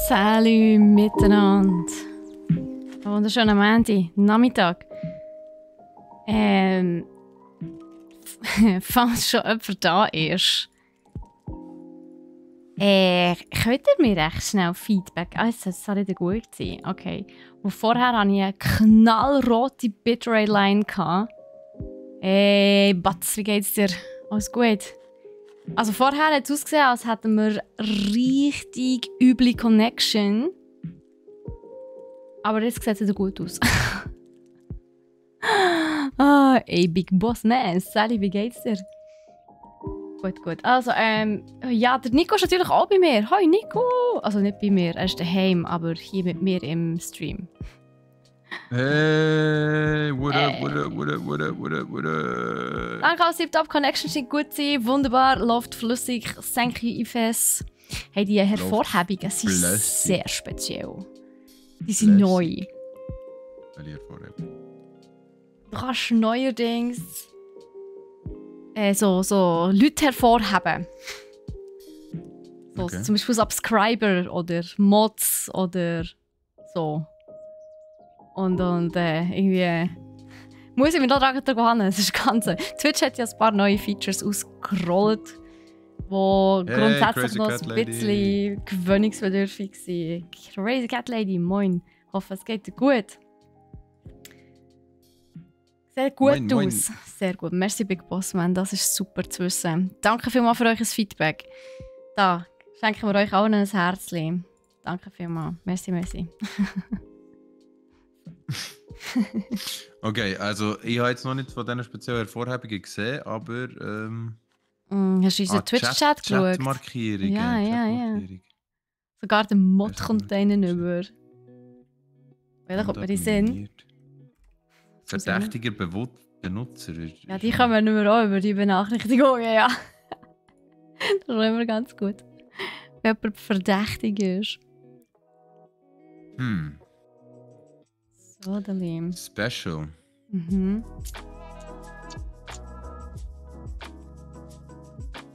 Salut miteinander. Einen wunderschönen Montag, Nachmittag. Falls schon jemand da ist, könnt ihr mir recht schnell Feedback? Das soll nicht gut sein. Okay. Und vorher hatte ich eine knallrote Bitrate-Line. Hey, Batz, wie geht's dir? Alles gut? Also vorher hat es ausgesehen, als hätten wir richtig üble Connection. Aber jetzt sieht es wieder gut aus. Ey, Big Boss Man, Sally, wie geht's dir? Gut, gut. Also, ja, der Nico ist natürlich auch bei mir. Hoi, Nico! Also nicht bei mir, er ist daheim, aber hier mit mir im Stream. Hey, what up, what up, what up, what up, what up, what up? Danke, als Tip-Top Connection scheint gut zu sein. Wunderbar, läuft flüssig, thank you, Ifes. Hey, die Hervorhebungen sind sehr speziell. Die sind neu. Welche Hervorhebung? Du kannst neuerdings so Leute hervorheben. So, Okay. Zum Beispiel Subscriber oder Mods oder so. Und irgendwie muss ich mich noch daran gehen. Das ist ganz. Twitch hat ja ein paar neue Features ausgerollt, die grundsätzlich noch ein bisschen gewöhnungsbedürftig sind. Crazy Cat Lady, moin. Ich hoffe, es geht dir gut. Sehr gut Moin, aus. moin. Sehr gut. Merci, Big Boss Man. Das ist super zu wissen. Danke vielmals für euer Feedback. Da schenken wir euch allen ein Herzchen. Danke vielmals. Merci, merci. Okay, also ich habe jetzt noch nicht von diesen speziellen Hervorhebungen gesehen, aber Hast du unseren Twitch-Chat geschaut? Chatmarkierung. Ja, ja, ja. Sogar der Mod kommt da innen über. Welcher kommt mir in den Sinn? Verdächtiger Benutzer. Ja, die kommen nicht mehr auch über die Benachrichtigungen, ja. Das ist immer ganz gut. Wenn jemand verdächtig ist. So, der Liam. Special. Mhm.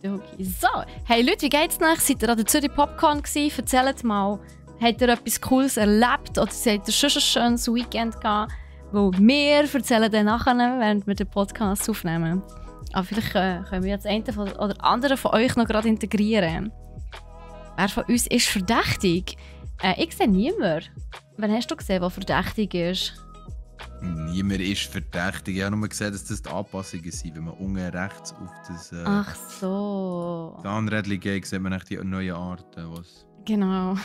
Okay. So, hey Leute, wie geht's noch? Seid ihr an der Zürich Popcorn gewesen? Erzählt mal, habt ihr etwas Cooles erlebt oder seid ihr schon ein schönes Weekend gehabt? Weil wir erzählen dann nachher, während wir den Podcast aufnehmen. Aber vielleicht können wir jetzt einen oder anderen von euch noch gerade integrieren. Wer von uns ist verdächtig? Ich sehe niemanden. Wann hast du gesehen, der verdächtig ist? Niemand ist verdächtig. Ich habe nur gesehen, dass das die Anpassungen sind. Wenn man unten rechts auf das Ach so. Zahnrädchen geht, sieht man echt die neuen Arten. Was Genau. ist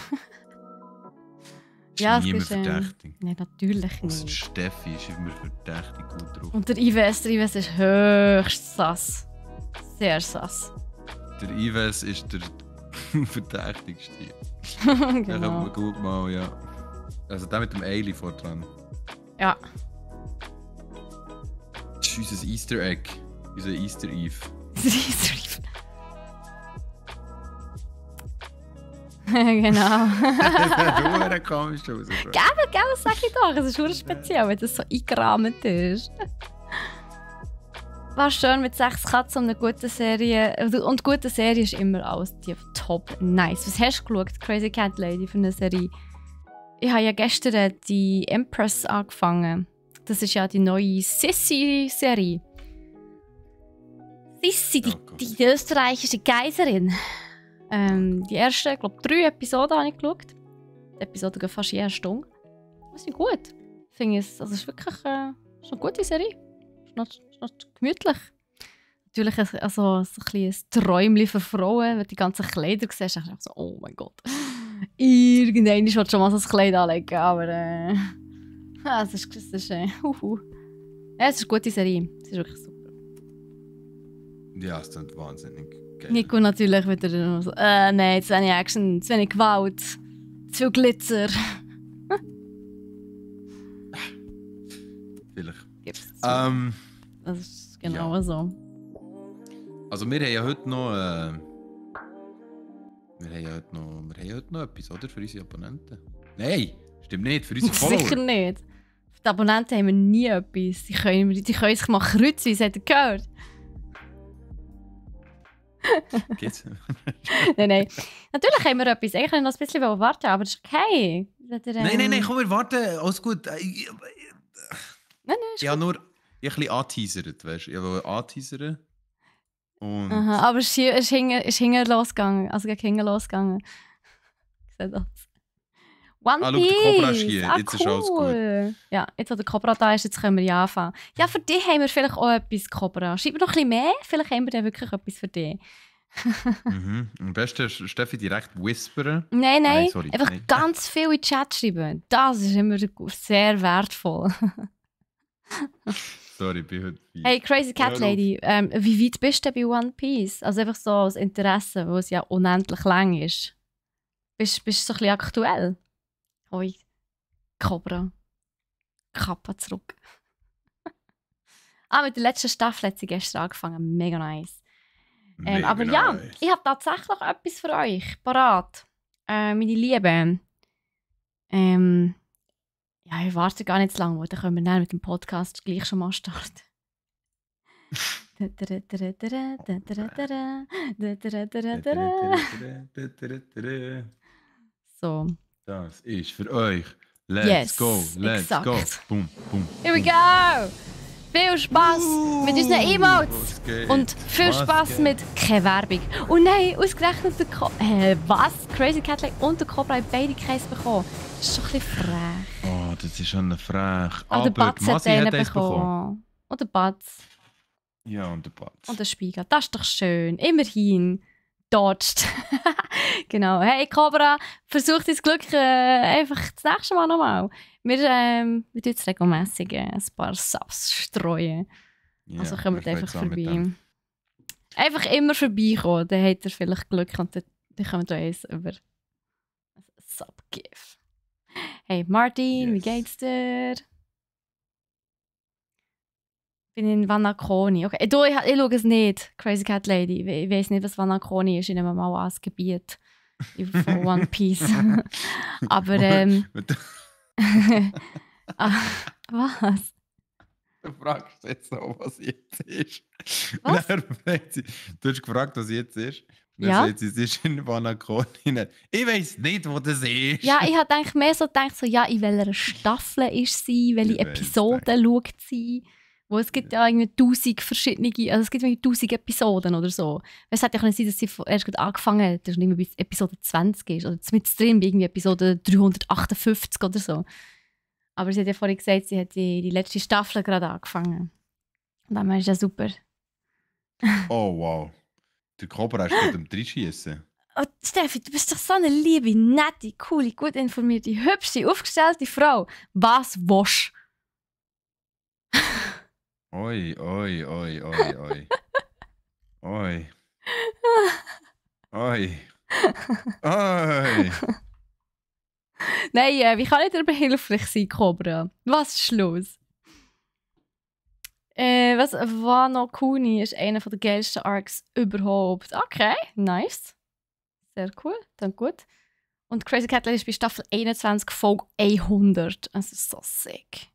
Ja, niemand es ist, verdächtig. Nein, natürlich Außer nicht. Steffi ist immer verdächtig gut drauf. Und der Ives ist höchst sass. Sehr sass. Der Ives ist der verdächtigste. Ja, Genau. guck mal, ja. Also der mit dem Eili vor dran. Ja. Das ist unser Easter Egg. Unser Easter Eve. Genau. Das ist komisch aus. Gell, sag ich doch. Es ist schon speziell, wenn das so eingerahmt ist. War schön mit 6 Katzen und einer guten Serie. Und gute Serie ist immer alles die top nice. Was hast du geschaut, Crazy Cat Lady, für eine Serie? Ich habe ja gestern die Empress angefangen. Das ist ja die neue Sissi-Serie. Sissi, die österreichische Kaiserin. Die ersten, ich glaube, 3 Episoden habe ich geschaut. Die Episoden gehen fast jede Stunde. Das ist gut. Ich finde es, also es ist wirklich ist eine gute Serie. Ist noch gemütlich. Natürlich also, so ein Träumchen für Frauen, wenn du die ganzen Kleider siehst, denkst du so, oh mein Gott. Irgendwann will schon mal so ein Kleid anlegen, aber es ist ja, es ist eine gute Serie. Es ist wirklich super. Ja, es ist wahnsinnig geil. Nico natürlich wieder nur so, nein, zu wenig Action, zu wenig Gewalt, zu viel Glitzer. Vielleicht. Gibt's zu. Das ist genau ja. so. Also wir haben ja heute noch... wir haben heute noch etwas, oder? Für unsere Abonnenten. Nein, stimmt nicht. Für unsere Follower. Sicher nicht. Für die Abonnenten haben wir nie etwas. Die können sich mal kreuzen, habt ihr gehört? Geht's? Nein. Natürlich haben wir etwas. Eigentlich können wir noch ein bisschen warten, aber das ist okay. Nein, komm, wir warten. Alles gut. Nein, Ich habe nur ein bisschen angeteasert, weißt du? Ich wollte anteasern. Und Aha, aber es ist hinten losgegangen. Also gegen hinten losgegangen. Ich sehe das. One schau, Piece! der Cobra ist hier. Jetzt Cool. ist alles gut. Ja, jetzt wo der Cobra da ist, jetzt können wir ja anfangen. Ja, für dich haben wir vielleicht auch etwas, Cobra. Schreib mir noch ein bisschen mehr, vielleicht haben wir dann wirklich etwas für dich. Am besten Steffi direkt whisperen. Nein, sorry. einfach ganz viel in den Chat schreiben. Das ist immer sehr wertvoll. Sorry, bin heute fies. Hey, Crazy Cat Lady, wie weit bist du denn bei One Piece? Also einfach so aus Interesse, weil es ja unendlich lang ist. Bist du so ein bisschen aktuell? Hoi, Cobra. Kappa zurück. Mit der letzten Staffel hat sie gestern angefangen. Mega nice. Aber ja, ich habe tatsächlich etwas für euch parat. Meine Lieben. Ja, ich warte gar nicht zu lange, dann können wir dann mit dem Podcast gleich schon mal starten. So. Das ist für euch. Let's go. Boom, boom. Here we go! Viel Spaß mit unseren Emotes! Und viel Spaß mit keine Werbung. Und nein, ausgerechnet der was? Crazy Cat Lady und der Cobra haben beide Käse bekommen. Das ist schon ein bisschen frech. Oh, das ist schon frech. Aber der Batz hat Masi einen eins bekommen. Und der Batz. Ja, und der Batz. Und der Spiegel. Das ist doch schön. Immerhin. Dodged. Genau. Hey Cobra, versuch dein Glück einfach das nächste Mal nochmal. Wir tun jetzt regelmässig ein paar Subs streuen. Ja, Also kommt wir einfach fangen mit vorbei. dem. Einfach immer vorbeikommen, dann habt ihr vielleicht Glück und dann kommt uns über ein Sub-Gift. Hey Martin, Yes. wie geht's dir? Ich bin in Vanakoni. Okay, ich schaue es nicht, Crazy Cat Lady. Ich weiß nicht, was Vanakoni ist. Ich nehme mal an, das Gebiet von One Piece. Aber, was? Du fragst jetzt noch, was jetzt ist. Was? Du hast gefragt, was jetzt ist. Ja. Dann sagt sie, es ist in Vanakoni. Ich weiß nicht, wo das ist. Ja, ich habe mehr so gedacht, so, ja, in welcher Staffel ist sie, welche Ich weiss Episoden schaut sie. Wo es gibt ja irgendwie 1000 verschiedene, also es gibt irgendwie 1000 Episoden oder so. Es hätte ja können sein, dass sie erst gerade angefangen hat, dass nicht mehr bis Episode 20 ist. Oder mit drin irgendwie Episode 358 oder so. Aber sie hat ja vorhin gesagt, sie hat die letzte Staffel gerade angefangen. Und dann ist ja super. Oh, wow. Der Cobra ist gerade am Dreischiessen. Oh, Steffi, du bist doch so eine liebe, nette, coole, gut informierte, hübsche, aufgestellte Frau. Was willst du? Oi. Oi. Nein, wie kann ich dir behilflich sein, Cobra? Was ist los? Wano Kuni ist einer der geilsten Arcs überhaupt. Okay, nice. Sehr cool, dann gut. Und Crazy Cat Lady ist bei Staffel 21, Folge 100. Es ist so sick.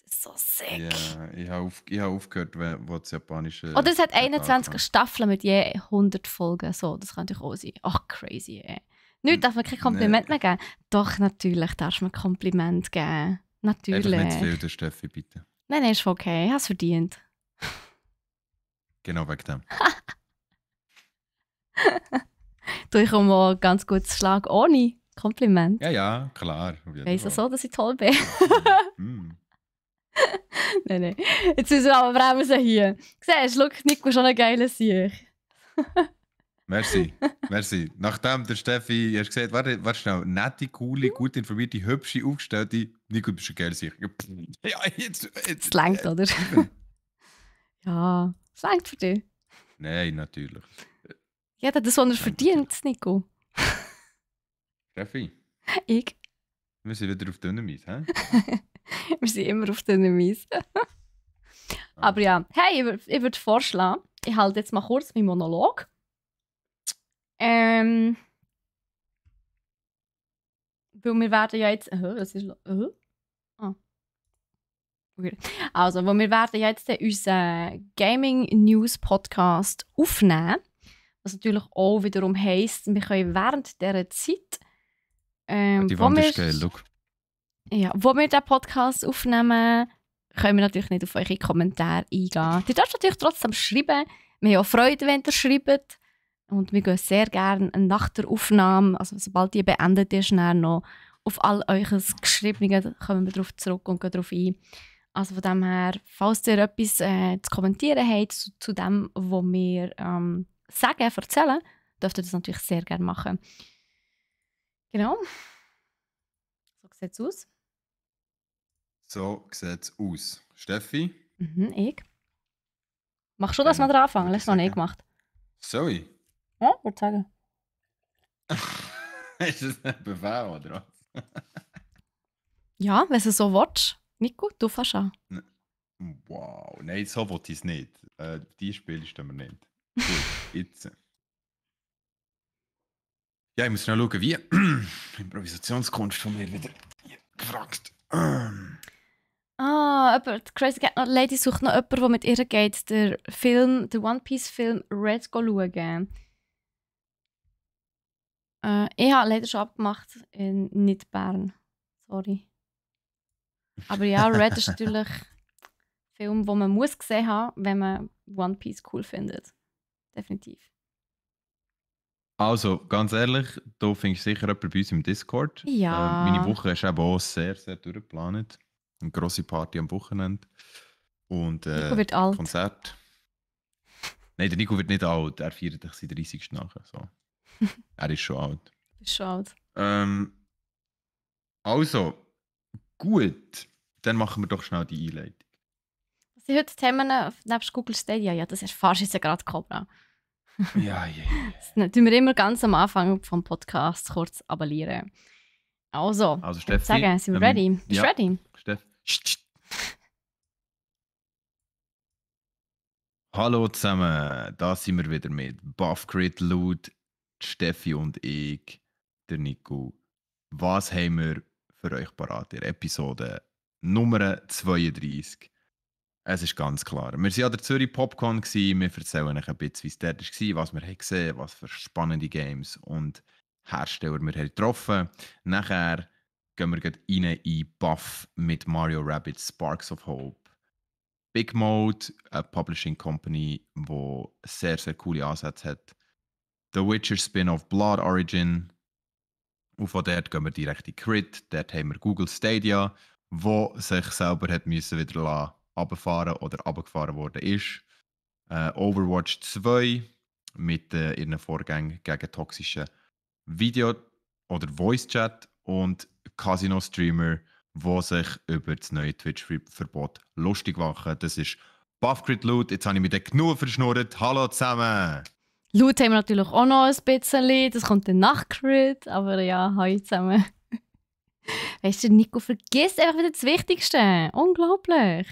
Es ist so sick. Ja, ich habe aufgehört, wo das japanische... Oder es hat 21 Staffeln mit je 100 Folgen. So, das kann natürlich auch sein. Ach, crazy, ey. Nicht darf man kein Kompliment mehr geben. Doch, natürlich darfst du mir ein Kompliment geben. Natürlich. Einfach nicht zu viel, der Steffi, bitte. Nein, ist okay. Ich habe es verdient. Genau wegen dem. Ich komme auch ganz gut zu Schlag ohne Kompliment. Ja, klar. Ich weiss auch so, dass ich toll bin. Mm. Nein. Jetzt müssen wir aber bremsen hier. Siehst du, Nico ist schon ein geiler Sieg. Merci. Nachdem der Steffi, hast gesagt, warte schnell, nette, coole, gut informierte, hübsche, aufgestellte, Nico, du bist ein geiler Sieg. Ja, jetzt. Es längt, oder? Ja, es längt für dich. Nein, natürlich. Ja, das, was er verdient, Nico. Steffi, Ich. wir sind wieder auf dünnem Eis, hä? Wir sind immer auf dünnem Eis. Aber ja, hey, ich würde vorschlagen, ich halte jetzt mal kurz meinen Monolog. Weil wir werden ja jetzt... was ist... Okay. Also, weil wir werden jetzt unseren Gaming News Podcast aufnehmen, Was natürlich auch wiederum heisst, wir können während dieser Zeit, Die Wand ist geil, schau. wo wir diesen Podcast aufnehmen, können wir natürlich nicht auf eure Kommentare eingehen. Ihr dürft natürlich trotzdem schreiben. Wir haben auch Freude, wenn ihr schreibt. Und wir gehen sehr gerne nach der Aufnahme, also sobald die beendet ist, dann noch auf all eures Geschriebene kommen wir darauf zurück und gehen darauf ein. Also von dem her, falls ihr etwas zu kommentieren habt zu dem, was wir sagen, erzählen, dürft ihr das natürlich sehr gerne machen. Genau. So sieht es aus. So sieht es aus. Steffi? Ich. Machst du das mal anfangen? Das hast du noch nicht gemacht. Sorry. Ja, würde sagen. Ist das ein Befehl, oder was? Ja, wenn du so willst. Nico, du fährst an. Wow, nein, so wollte ich es nicht. Die spielst du mir nicht. Gut, jetzt. Ja, ich muss schnell schauen, wie. Improvisationskunst von mir wieder gefragt. Die Crazy Cat Lady sucht noch jemanden, der mit ihr geht, den One Piece Film Red schauen. Ich habe leider schon abgemacht in nicht Bern. Sorry. Aber ja, Red ist natürlich ein Film, den man muss gesehen haben, wenn man One Piece cool findet. Definitiv. Also, ganz ehrlich, du findest sicher jemanden bei uns im Discord. Ja. Meine Woche ist eben auch sehr, sehr durchgeplant. Eine grosse Party am Wochenende. Und Nico wird alt. Konzert. Nein, der Nico wird nicht alt. Er feiert sich seinen 30. nachher. So. Er ist schon alt. Du bist schon alt. Also, gut. Dann machen wir doch schnell die Einleitung. Was sind heute Themen nebst Google Stadia? Ja, das erfährst du jetzt gerade, Cobra. Ja. Das tun wir immer ganz am Anfang vom Podcast kurz abonnieren. Also Steffi, sagen, sind wir ready? Bist du ready? Steffi. Hallo zusammen, da sind wir wieder mit Buffcrit, Loot, Steffi und ich, der Nico. Was haben wir für euch parat in Episode Nummer 32? Es ist ganz klar. Wir waren an der Zürich Popcorn, wir erzählen euch ein bisschen, wie es dort war, was wir haben gesehen, was für spannende Games und Hersteller wir haben getroffen. Nachher gehen wir rein in Buff mit Mario Rabbids Sparks of Hope. Big Mode, eine Publishing Company, die sehr, sehr coole Ansätze hat. The Witcher Spin-off Blood Origin. Und von dort gehen wir direkt in Crit. Dort haben wir Google Stadia, wo sich selber hat müssen wieder runterfahren oder runtergefahren worden ist. Overwatch 2 mit ihren Vorgängen gegen toxische Video- oder Voice-Chat und Casino-Streamer, die sich über das neue Twitch-Verbot lustig machen. Das ist Buffcrit Loot. Jetzt habe ich mich da genug verschnurrt. Hallo zusammen! Loot haben wir natürlich auch noch ein bisschen. Das kommt dann nach Crit. Aber ja, hallo zusammen. Weißt du, Nico vergisst einfach wieder das Wichtigste. Unglaublich.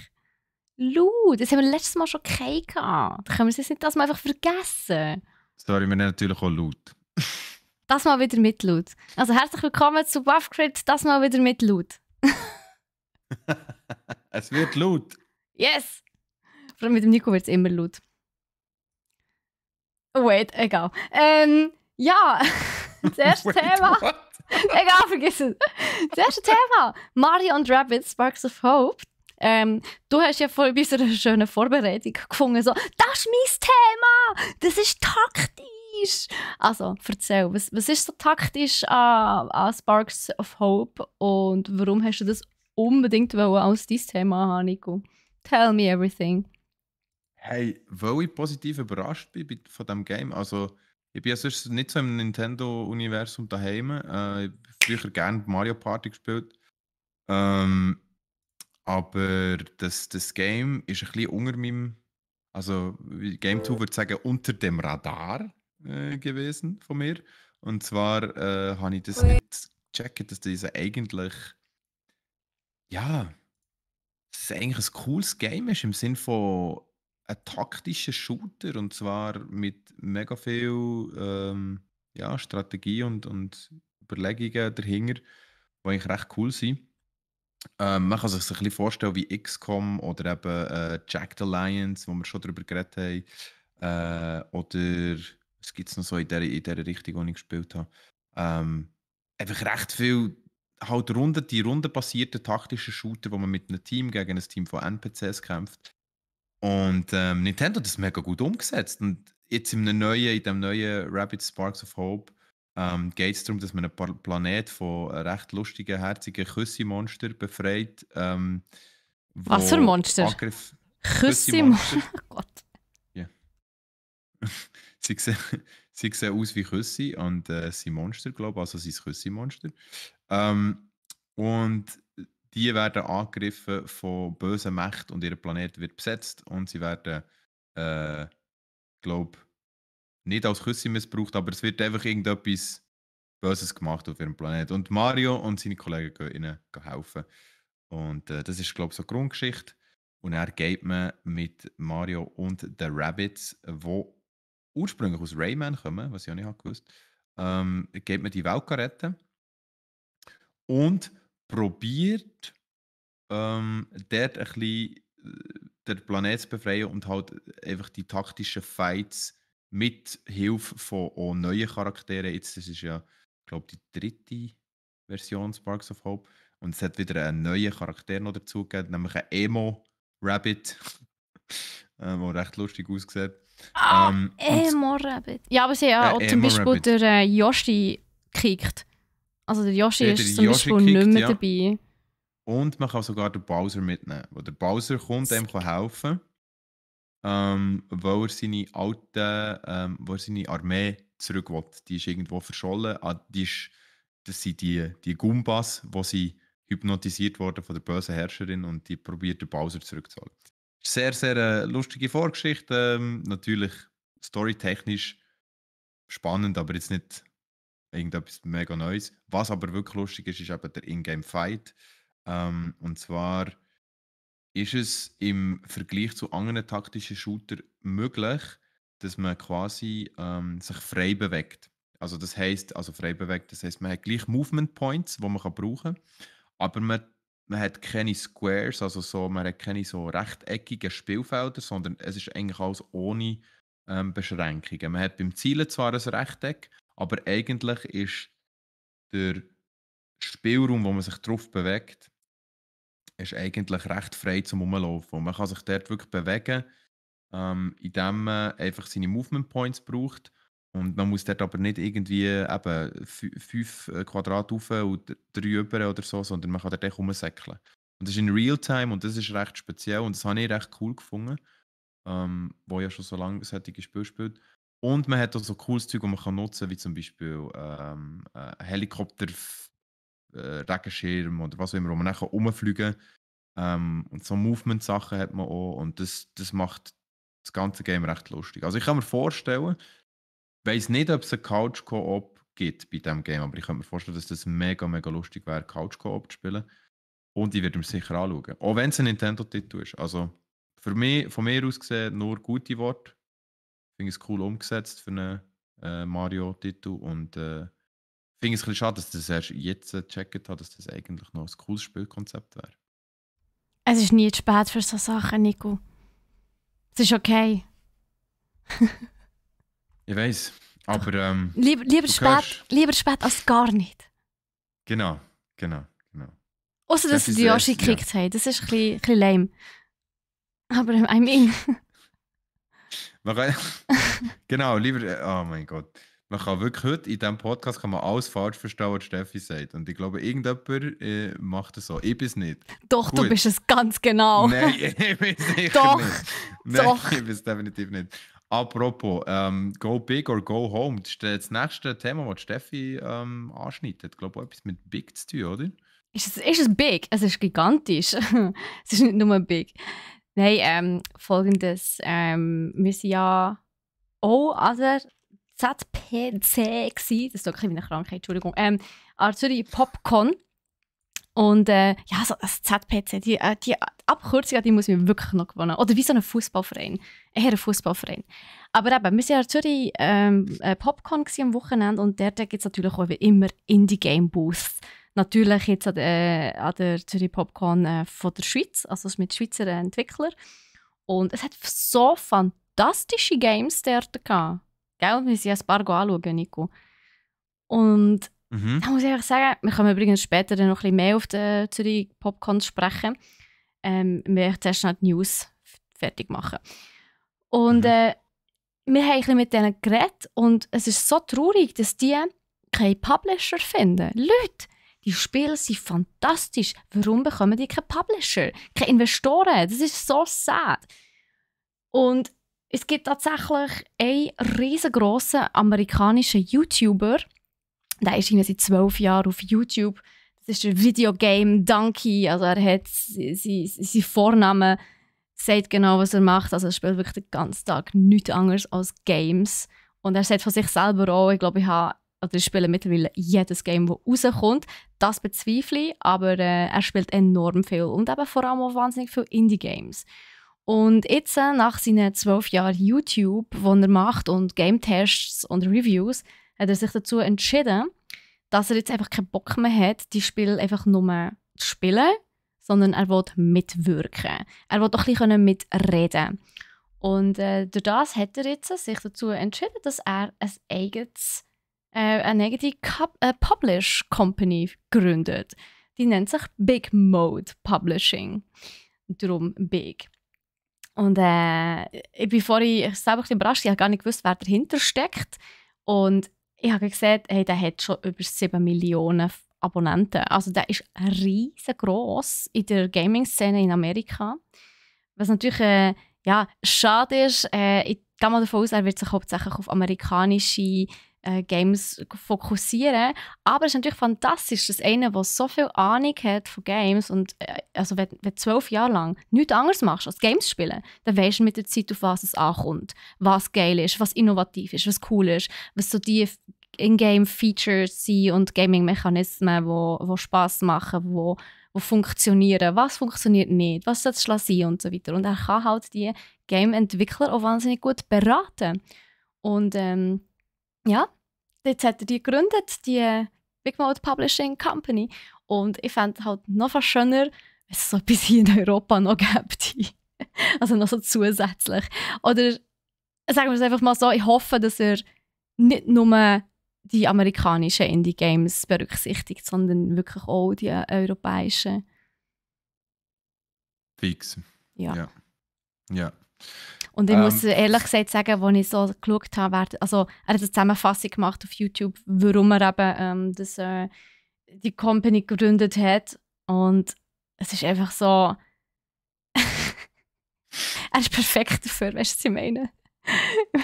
Loot, das haben wir letztes Mal schon gehabt. Da können wir es jetzt nicht das mal einfach vergessen. Sorry, wir nennen natürlich auch Loot. Das mal wieder mit Loot. Also herzlich willkommen zu Buffcrit, das mal wieder mit Loot. Es wird Loot. Yes! Vor allem mit dem Nico wird es immer Loot. Wait, egal. Ja, das erste Thema. What? Egal, vergiss es. Das erste Thema. Mario und Rabbids Sparks of Hope. Du hast ja vor unserer schönen Vorbereitung gefunden, so, das ist mein Thema, das ist taktisch. Also, erzähl, was ist so taktisch an Sparks of Hope und warum hast du das unbedingt als dein Thema haben, Nico? Tell me everything. Hey, weil ich positiv überrascht bin von diesem Game. Also, ich bin ja sonst nicht so im Nintendo-Universum daheim. Ich habe früher gerne Mario Party gespielt. Aber das Game ist ein bisschen unter meinem, also wie Game 2 würde sagen, unter dem Radar gewesen von mir. Und zwar habe ich das nicht gecheckt, dass das eigentlich, ja, dass es eigentlich ein cooles Game ist im Sinne von einem taktischen Shooter und zwar mit mega viel ja, Strategie und Überlegungen dahinter, die eigentlich recht cool sind. Man kann sich so ein bisschen vorstellen wie XCOM oder eben Jagged Alliance, wo wir schon darüber geredet haben. Oder was gibt es noch so in der Richtung, die ich gespielt habe? Einfach recht viel halt die rundenbasierten taktischen Shooter, wo man mit einem Team gegen ein Team von NPCs kämpft. Und Nintendo hat das mega gut umgesetzt. Und jetzt in dem neuen Rabbids Sparks of Hope geht es darum, dass man einen Planet von recht lustigen, herzigen Küssi-Monster befreit. Was für Monster? Angriff. Küssi-Monster. Oh Gott. Ja. sie, sehen, sie sehen aus wie Küssi und sind Monster, glaube ich. Also sie sind Küssi-Monster. Und die werden angegriffen von bösen Mächten und ihr Planet wird besetzt und sie werden, glaube nicht als Küsse missbraucht, aber es wird einfach irgendetwas Böses gemacht auf ihrem Planet. Und Mario und seine Kollegen gehen ihnen helfen. Und das ist, glaube ich, so die Grundgeschichte. Und er geht man mit Mario und den Rabbids, die ursprünglich aus Rayman kommen, was ich auch nicht gewusst geht man die Welt retten und probiert dort ein bisschen den Planet zu befreien und halt einfach die taktischen Fights mit Hilfe von auch neuen Charakteren. Jetzt, das ist ja, glaube ich, die dritte Version Sparks of Hope. Und es hat wieder einen neuen Charakter noch dazu gegeben, nämlich einen Emo-Rabbit, der recht lustig aussieht. Emo-Rabbit. Ja, aber sie haben ja auch zum Beispiel der Yoshi gekickt. Also der Yoshi ist zum Beispiel nicht mehr dabei. Und man kann sogar den Bowser mitnehmen. Wo der Bowser kommt, dem kann helfen, weil er seine wo er seine Armee zurück will. Die ist irgendwo verschollen. Das sind die Goombas, wo sie hypnotisiert wurden von der bösen Herrscherin und die probiert den Bowser zurückzuholen. Sehr, sehr lustige Vorgeschichte. Natürlich storytechnisch spannend, aber jetzt nicht irgendetwas mega Neues. Was aber wirklich lustig ist, ist eben der Ingame-Fight. Und zwar ist es im Vergleich zu anderen taktischen Shootern möglich, dass man quasi sich frei bewegt. Also das heisst, man hat gleich Movement Points, die man brauchen kann, aber man hat keine Squares, man hat keine so rechteckigen Spielfelder, sondern es ist eigentlich alles ohne Beschränkungen. Man hat beim Zielen zwar ein Rechteck, aber eigentlich ist der Spielraum, wo man sich drauf bewegt, ist eigentlich recht frei zum Rumlaufen. Und man kann sich dort wirklich bewegen, indem man einfach seine Movement Points braucht. Und man muss dort aber nicht irgendwie eben 5 Quadrat rauf und 3 über oder so, sondern man kann dort echt rumsäckeln. Und das ist in Realtime und das ist recht speziell und das habe ich recht cool gefunden, wo ja schon so lange solche Spiele spielt. Und man hat auch so cooles Zeug, das man kann nutzen kann, wie zum Beispiel Helikopter, Regenschirm oder was auch immer, wo man dann rumfliegen kann. Und so Movement-Sachen hat man auch und das macht das ganze Game recht lustig. Also ich kann mir vorstellen, ich weiss nicht, ob es eine Couch-Koop gibt bei diesem Game, aber ich kann mir vorstellen, dass das mega, mega lustig wäre, Couch-Koop zu spielen. Und ich werde mir sicher anschauen. Auch wenn es ein Nintendo-Titel ist. Also von mir aus gesehen nur gute Worte. Ich finde es cool umgesetzt für einen Mario-Titel und ich finde es ein bisschen schade, dass das erst jetzt gecheckt hat, dass das eigentlich noch ein cooles Spielkonzept wäre. Es ist nie zu spät für so Sachen, Nico. Es ist okay. Ich weiss, aber lieber spät als gar nicht. Genau. Außer dass sie die Yoshi gekriegt haben. Das ist ein bisschen lame. Aber I mean... Genau, lieber... Oh mein Gott. Man kann wirklich heute in diesem Podcast kann man alles falsch verstehen, was Steffi sagt. Und ich glaube, irgendjemand macht das so. Ich bin es nicht. Doch, gut. Du bist es ganz genau. Nein, ich bin es sicher doch, nicht. Nein, doch. Ich bin es definitiv nicht. Apropos, go big or go home. Das ist das nächste Thema, das Steffi anschneidet. Ich glaube, auch etwas mit Big zu tun, oder? Ist es big? Es ist gigantisch. Es ist nicht nur big. Nein, folgendes. Wir sind ja auch an der ZPC gsi, das ist doch eine Krankheit, Entschuldigung, Zürich PopCon. Und ja, so das ZPC, die Abkürzung, die muss ich wirklich noch gewonnen. Oder wie so ein Fußballverein. Eher ein Fußballverein. Aber eben, wir waren an Zürich PopCon am Wochenende und dort gibt es natürlich auch wie immer Indie-Game-Booths. Natürlich jetzt an der Zürich PopCon von der Schweiz, also mit Schweizer Entwicklern. Und es hat so fantastische Games dort gehabt. gell? Wir müssen ja ein paar anschauen, Nico. Und da muss ich einfach sagen, wir können übrigens später noch ein bisschen mehr auf den Zürich Popcorn sprechen. Wir werden zuerst noch die News fertig machen. Und wir haben ein bisschen mit denen geredet und es ist so traurig, dass die keinen Publisher finden. Leute, die Spiele sind fantastisch. Warum bekommen die keinen Publisher? Keine Investoren? Das ist so sad. Und es gibt tatsächlich einen riesengroßen amerikanischen YouTuber, der ist seit 12 Jahren auf YouTube. Das ist der Videogame Donkey. Also er hat seinen Vornamen, sagt genau, was er macht. Also er spielt wirklich den ganzen Tag nichts anderes als Games. Und er sagt von sich selber auch, ich glaube, ich spiele mittlerweile jedes Game, das rauskommt. Das bezweifle ich, aber er spielt enorm viel. Und eben vor allem auch wahnsinnig viele Indie-Games. Und jetzt, nach seinen 12 Jahren YouTube, die er macht und Game-Tests und Reviews, hat er sich dazu entschieden, dass er jetzt einfach keinen Bock mehr hat, die Spiele einfach nur zu spielen, sondern er will mitwirken. Er will auch ein bisschen mitreden. Und durch das hat er jetzt sich dazu entschieden, dass er eine eigene Publish Company gründet. Die nennt sich Big Mode Publishing. Darum Big. Und ich bin vorhin selber ein bisschen überrascht, ich habe gar nicht gewusst, wer dahinter steckt. Und ich habe gesehen, hey, der hat schon über 7 Millionen Abonnenten. Also der ist riesengroß in der Gaming-Szene in Amerika. Was natürlich schade ist. Ich gehe mal davon aus, er wird sich hauptsächlich auf amerikanische Games fokussieren. Aber es ist natürlich fantastisch, dass einer, der so viel Ahnung hat von Games und also wenn du 12 Jahre lang nichts anderes machst als Games spielen, dann weisst du mit der Zeit, auf was es ankommt, was geil ist, was innovativ ist, was cool ist, was so die In-Game-Features sind und Gaming-Mechanismen, die Spass machen, die funktionieren, was funktioniert nicht, was soll es sein und so weiter. Und er kann halt die Game-Entwickler auch wahnsinnig gut beraten. Und jetzt hat er die gegründet, die Big Mode Publishing Company. Und ich fände es halt noch fast schöner, wenn es so etwas hier in Europa noch gibt. Also noch so zusätzlich. Oder sagen wir es einfach mal so, ich hoffe, dass er nicht nur die amerikanischen Indie-Games berücksichtigt, sondern wirklich auch die europäischen. Fix. Ja. Ja. Und ich muss ehrlich gesagt sagen, als ich so geschaut habe, also er hat eine Zusammenfassung gemacht auf YouTube, warum er eben die Company gegründet hat. Und es ist einfach so... er ist perfekt dafür, weißt du, was ich meine?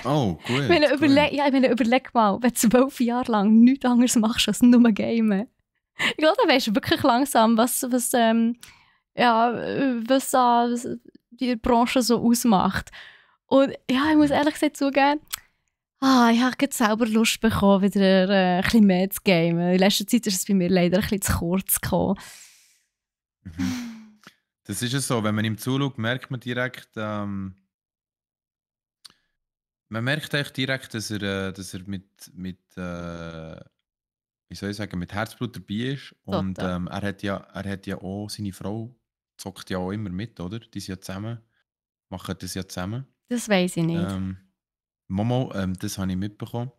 Oh, gut. Ich meine, überleg mal, wenn du 12 Jahre lang nichts anderes machst als nur Gamen. Ich glaube, dann weisst du wirklich langsam, was die Branche so ausmacht. Und ja, ich muss ehrlich gesagt zugeben, ich habe jetzt selber Lust bekommen, wieder ein bisschen mehr zu gamen. In letzter Zeit ist es bei mir leider ein bisschen zu kurz gekommen. Das ist es so, wenn man ihm zuschaut, merkt man direkt, dass er mit wie soll ich sagen, mit Herzblut dabei ist. Und er hat ja auch, seine Frau zockt ja auch immer mit, oder? Die sind ja zusammen, machen das ja zusammen. Das weiss ich nicht. Momo, das habe ich mitbekommen.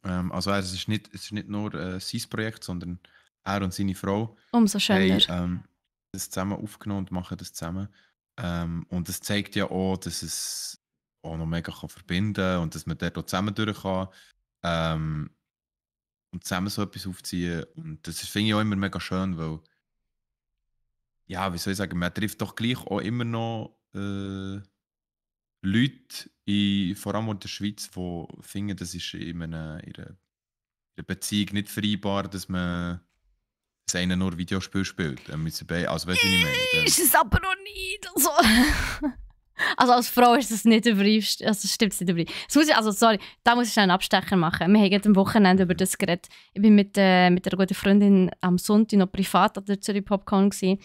Also es ist nicht nur sein Projekt, sondern er und seine Frau Umso schöner. haben das zusammen aufgenommen und machen das zusammen. Und es zeigt ja auch, dass es auch noch mega verbinden kann und dass man dort auch zusammen durch kann und zusammen so etwas aufziehen. Und das finde ich auch immer mega schön, weil, ja, wie soll ich sagen, man trifft doch gleich auch immer noch Leute, vor allem in der Schweiz, die finden, das ist in einer Beziehung nicht vereinbar, dass man einer nur Videospiel spielt. Also weißt du, was ich meine? Ist es aber noch nicht. Also als Frau ist das nicht übereinstimmend. Also stimmt es nicht übereinstimmend. Da muss ich schnell einen Abstecher machen. Wir haben gerade am Wochenende über das geredet. Ich war mit einer guten Freundin am Sonntag noch privat an der Zürich Popcorn gewesen.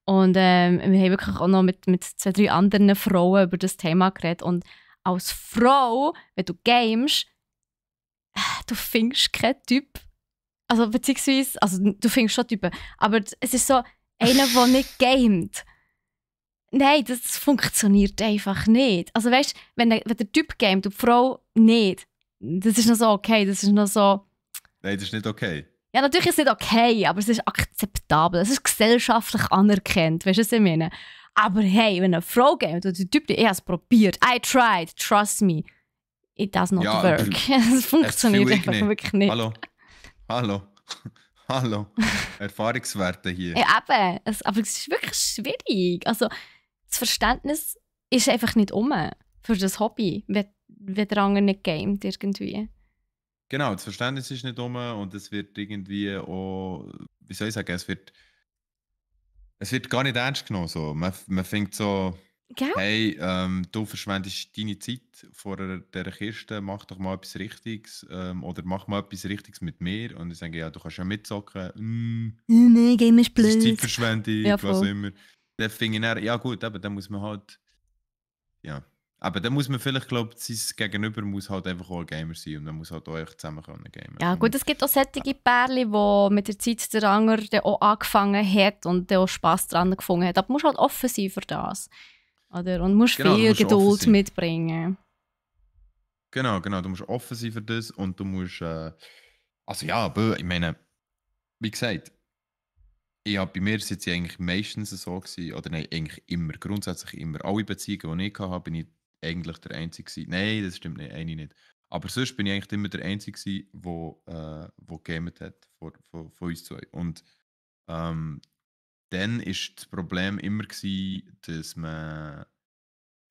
Und wir haben wirklich auch noch mit 2, 3 anderen Frauen über das Thema geredet. Und als Frau, wenn du gamest, du findest keinen Typ. Also beziehungsweise, du findest schon Typen. Aber es ist so einer, der nicht gamet. Nein, das funktioniert einfach nicht. Also weißt du, wenn der Typ gamet und die Frau nicht, das ist noch so okay, das ist noch so... Nein, das ist nicht okay. Ja, natürlich ist es nicht okay, aber es ist akzeptabel. Es ist gesellschaftlich anerkannt, weißt du, was ich meine? Aber hey, wenn eine Frau geht und der Typ, ich habe es probiert, I tried, trust me, it does not Ja, work. Es funktioniert das fühle ich einfach wirklich nicht. Hallo. Erfahrungswerte hier. Ja, eben. Aber es ist wirklich schwierig. Also, das Verständnis ist einfach nicht für das Hobby, wenn der andere nicht gamet irgendwie. Genau, das Verständnis ist nicht und es wird irgendwie auch, wie soll ich sagen, es wird gar nicht ernst genommen. So. Man findet so, Gell? hey, du verschwendest deine Zeit vor dieser Kiste, mach doch mal etwas Richtiges oder mach mal etwas Richtiges mit mir. Und ich sage, ja, du kannst ja mitzocken. Nein, Game ist Das ist blöd. Zeitverschwendung, Ja, was voll. immer. Dann finde ich dann, ja gut, aber dann muss man halt, ja. Aber dann muss man vielleicht, glaube ich, sein Gegenüber muss halt einfach auch ein Gamer sein und man muss halt auch echt zusammen können gamen. Ja, gut, Und, es gibt auch solche Pärchen, die mit der Zeit der andere dann auch angefangen hat und dann auch Spass daran gefunden hat. Aber du musst halt offen sein für das. Oder? Und musst genau, du viel musst offen Geduld sein. mitbringen. Genau, du musst offen sein für das und du musst, also ja, ich meine, wie gesagt, bei mir ist es jetzt eigentlich meistens so gewesen, oder nein, eigentlich immer, grundsätzlich immer. Alle Beziehungen, die ich hatte, bin ich eigentlich der Einzige gewesen. Nein, das stimmt nicht, eine nicht. Aber sonst bin ich eigentlich immer der Einzige gewesen, wo gegamet hat von uns zwei. Und ähm, dann ist das Problem immer gewesen, dass man,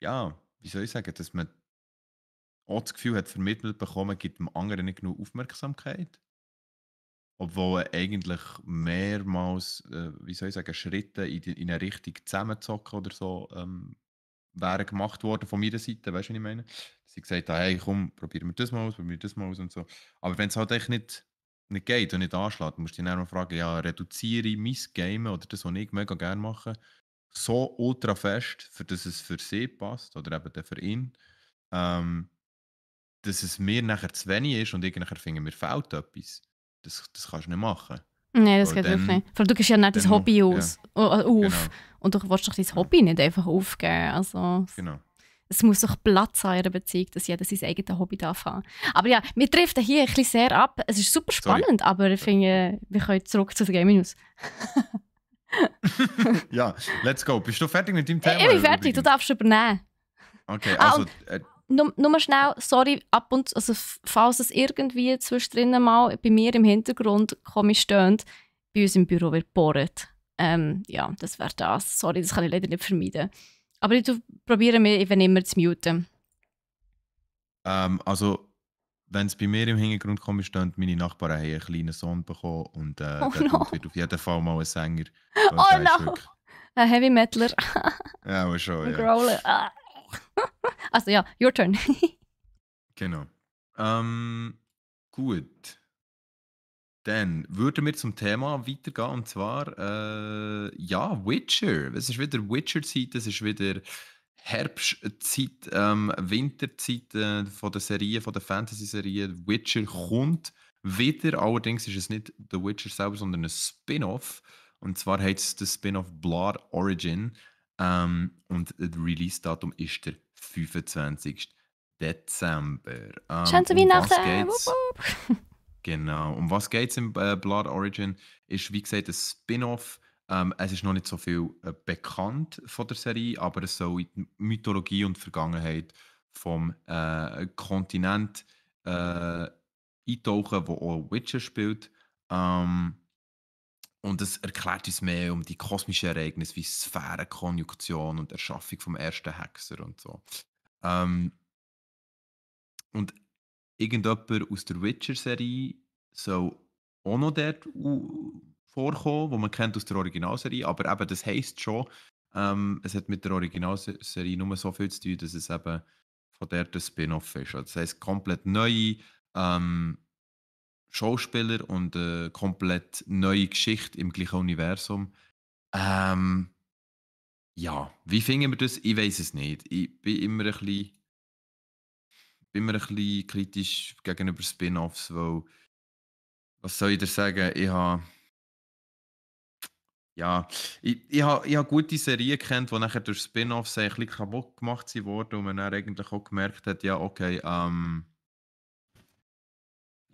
ja, wie soll ich sagen, dass man auch das Gefühl hat vermittelt bekommen, gibt dem anderen nicht genug Aufmerksamkeit. Obwohl eigentlich mehrmals, wie soll ich sagen, Schritte in eine Richtung zusammenzocken oder so wären gemacht worden von meiner Seite, weißt du, was ich meine? Dass sie gesagt haben, hey, komm, probieren wir das mal aus, probieren wir das mal aus und so. Aber wenn es halt echt nicht geht und nicht anschlägt, musst du dich dann mal fragen, ja, reduziere ich mein Game oder das, was ich mega gerne mache, so ultra fest, für dass es für sie passt oder eben dann für ihn, ähm, dass es mir nachher zu wenig ist und ich nachher finde, mir fehlt etwas. Das kannst du nicht machen. Nein, das Weil geht wirklich dann, nicht. Weil du gehst ja nicht dein Hobby ja, auf. genau, Und du willst doch dein genau, Hobby nicht einfach aufgeben. Also, genau. es muss doch Platz haben in einer Beziehung, dass jeder sein eigenes Hobby darf haben. Aber ja, wir driften hier ein bisschen sehr ab. Es ist super Sorry. spannend, aber ich finde, wir können zurück zu den Gaming News. Ja, let's go. Bist du fertig mit deinem Ich Thema? bin fertig, du übrigens? darfst übernehmen. Okay, Ah, also, und nur schnell, sorry, ab und zu, also falls es irgendwie zwischendrin mal bei mir im Hintergrund komisch stöhnt, bei uns im Büro wird gebohrt. Ja, das wäre das. Sorry, das kann ich leider nicht vermeiden. Aber ich probiere mich eben immer zu muten. also, wenn es bei mir im Hintergrund komisch steht, meine Nachbarn haben einen kleinen Sohn bekommen und Oh der no. Dude wird auf jeden Fall mal ein Sänger. Weil Oh der ist no! wirklich, Ein Heavy Metaler. ja, aber schon, Ein ja. Growler. Ah. Also ja, your turn. Genau. Gut. Dann würden wir zum Thema weitergehen und zwar, ja, Witcher. Es ist wieder Witcher-Zeit, es ist wieder Herbstzeit, Winterzeit von der Serie, von der Fantasy-Serie. Witcher kommt wieder, allerdings ist es nicht The Witcher selber, sondern ein Spin-off. Und zwar heißt es das Spin-off Blood Origin. Und das Release-Datum ist der 25. Dezember. Schön zu Um was Weihnachten. geht's? Wupp, wupp. Genau. Um was geht es im Blood Origin? Ist wie gesagt ein Spin-off. Es ist noch nicht so viel bekannt von der Serie, aber es soll in die Mythologie und Vergangenheit vom Kontinent eintauchen, wo auch Witcher spielt. Und es erklärt uns mehr um die kosmischen Ereignisse wie Sphärenkonjunktion und Erschaffung vom ersten Hexer und so. Ähm, und irgendjemand aus der Witcher-Serie soll auch noch dort vorkommen, wo man kennt aus der Originalserie, aber eben, das heisst schon, es hat mit der Originalserie nur so viel zu tun, dass es eben von dort ein Spin-off ist. Also das heisst, komplett neue Schauspieler und komplett neue Geschichte im gleichen Universum. Ähm, ja, wie finden wir das? Ich weiß es nicht. Ich bin immer ein bisschen kritisch gegenüber Spin-offs, weil, was soll ich dir sagen, ja, ich habe gute Serien kennt, die nachher durch Spin-offs ein bisschen kaputt gemacht wurden und man dann eigentlich auch gemerkt hat, ja, okay,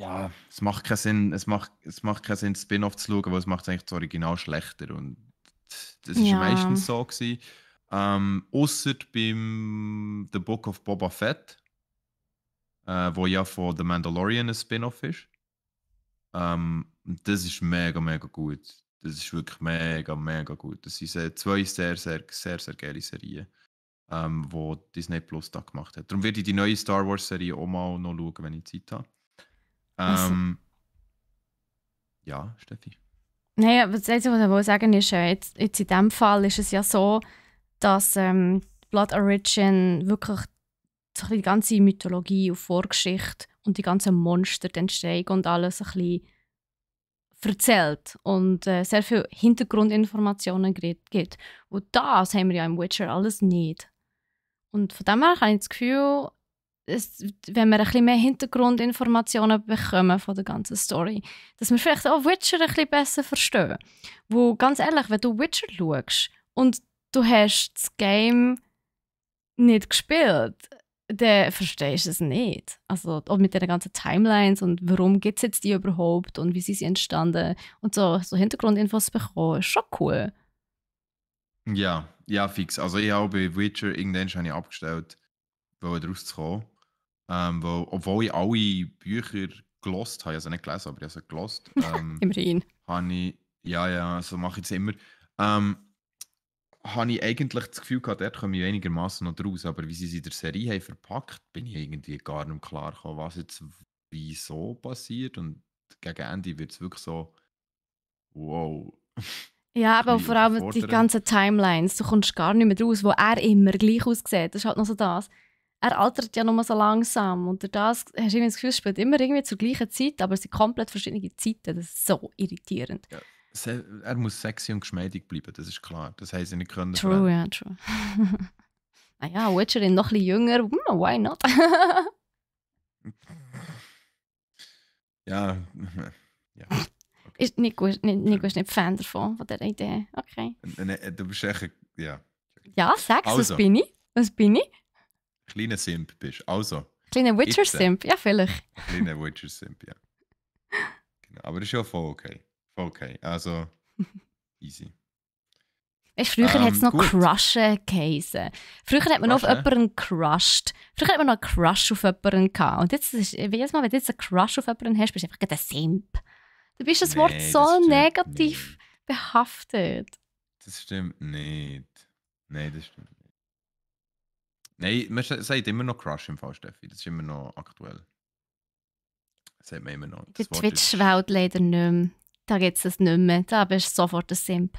ja, es macht keinen Sinn, es macht keinen Sinn, Spin-off zu schauen, weil es macht eigentlich das Original schlechter. Und das ist ja Ja, meistens so gewesen. Ausser beim The Book of Boba Fett, wo ja von The Mandalorian ein Spin-off ist. Und das ist mega, mega gut. Das ist wirklich mega, mega gut. Das sind zwei sehr, sehr, sehr, sehr geile Serien, wo Disney Plus da gemacht hat. Darum werde ich die neue Star Wars Serie auch mal noch schauen, wenn ich Zeit habe. also, Ja, Steffi. naja, das Einzige, was ich will sagen ist, jetzt in diesem Fall ist es ja so, dass Blood Origin wirklich so ein bisschen die ganze Mythologie und Vorgeschichte und die ganzen Monster, die Entstehung und alles ein bisschen erzählt und sehr viele Hintergrundinformationen gibt. Und das haben wir ja im Witcher alles nicht. Und von dem her habe ich das Gefühl, wenn wir ein bisschen mehr Hintergrundinformationen bekommen von der ganzen Story, dass wir vielleicht auch Witcher ein bisschen besser verstehen. Wo, ganz ehrlich, wenn du Witcher schaust und du hast das Game nicht gespielt, dann verstehst du es nicht. Also auch mit den ganzen Timelines und warum gibt es jetzt die überhaupt und wie sind sie entstanden und so Hintergrundinfos bekommen, ist schon cool. Ja, ja, fix. Also ich habe bei Witcher irgendwann habe ich abgestellt, daraus zu kommen. Obwohl ich alle Bücher gelost habe, also nicht gelesen, aber ich habe sie gelost, Immerhin. habe ich, ja, so mache ich es immer, habe ich eigentlich das Gefühl gehabt, dort komme ich einigermaßen noch draus, aber wie sie es in der Serie haben verpackt, bin ich irgendwie gar nicht klar gekommen, was jetzt wieso passiert, und gegen Ende wird es wirklich so, wow. Ja, aber Ein vor bisschen allem die überfordert. ganzen Timelines, du kommst gar nicht mehr raus, wo er immer gleich aussieht. Das ist halt noch so das. Er altert ja nur so langsam und durch das hast du irgendwie das Gefühl, es spielt immer irgendwie zur gleichen Zeit, aber es sind komplett verschiedene Zeiten. Das ist so irritierend. Ja, er muss sexy und geschmeidig bleiben, das ist klar. Das haben sie nicht können True, verändern. ja, true. Naja, Witcherin noch ein bisschen jünger, why not? Ja, ja. Nico ist nicht Fan davon, von dieser Idee. Okay. Du bist echt, ja. Ja, sag's, Also. was bin ich? Was bin ich? Kleiner Simp bist. Also, Kleiner Witcher-Simp, ja, vielleicht. kleiner Witcher-Simp, ja. Genau. Aber das ist ja voll okay. Voll okay. Also, easy. Weißt, früher hat es noch gut. Crushen geheissen. Früher hat man noch auf Crushen? jemanden crushed. Früher hat man noch einen Crush auf jemanden gehabt. Und jetzt ist, jedes Mal, wenn du jetzt einen Crush auf jemanden hast, bist du einfach gerade ein Simp. Du bist das Wort Nee, so das stimmt negativ nicht. behaftet. Das stimmt nicht. Nein, das stimmt nicht. Nein, man sagt immer noch Crush im Fall, Steffi. Das ist immer noch aktuell. Das sagt man immer noch. Die Das Wort ist- Twitch-Welt leider nicht mehr. Da gibt es das nicht mehr. Da bist du sofort ein Simp.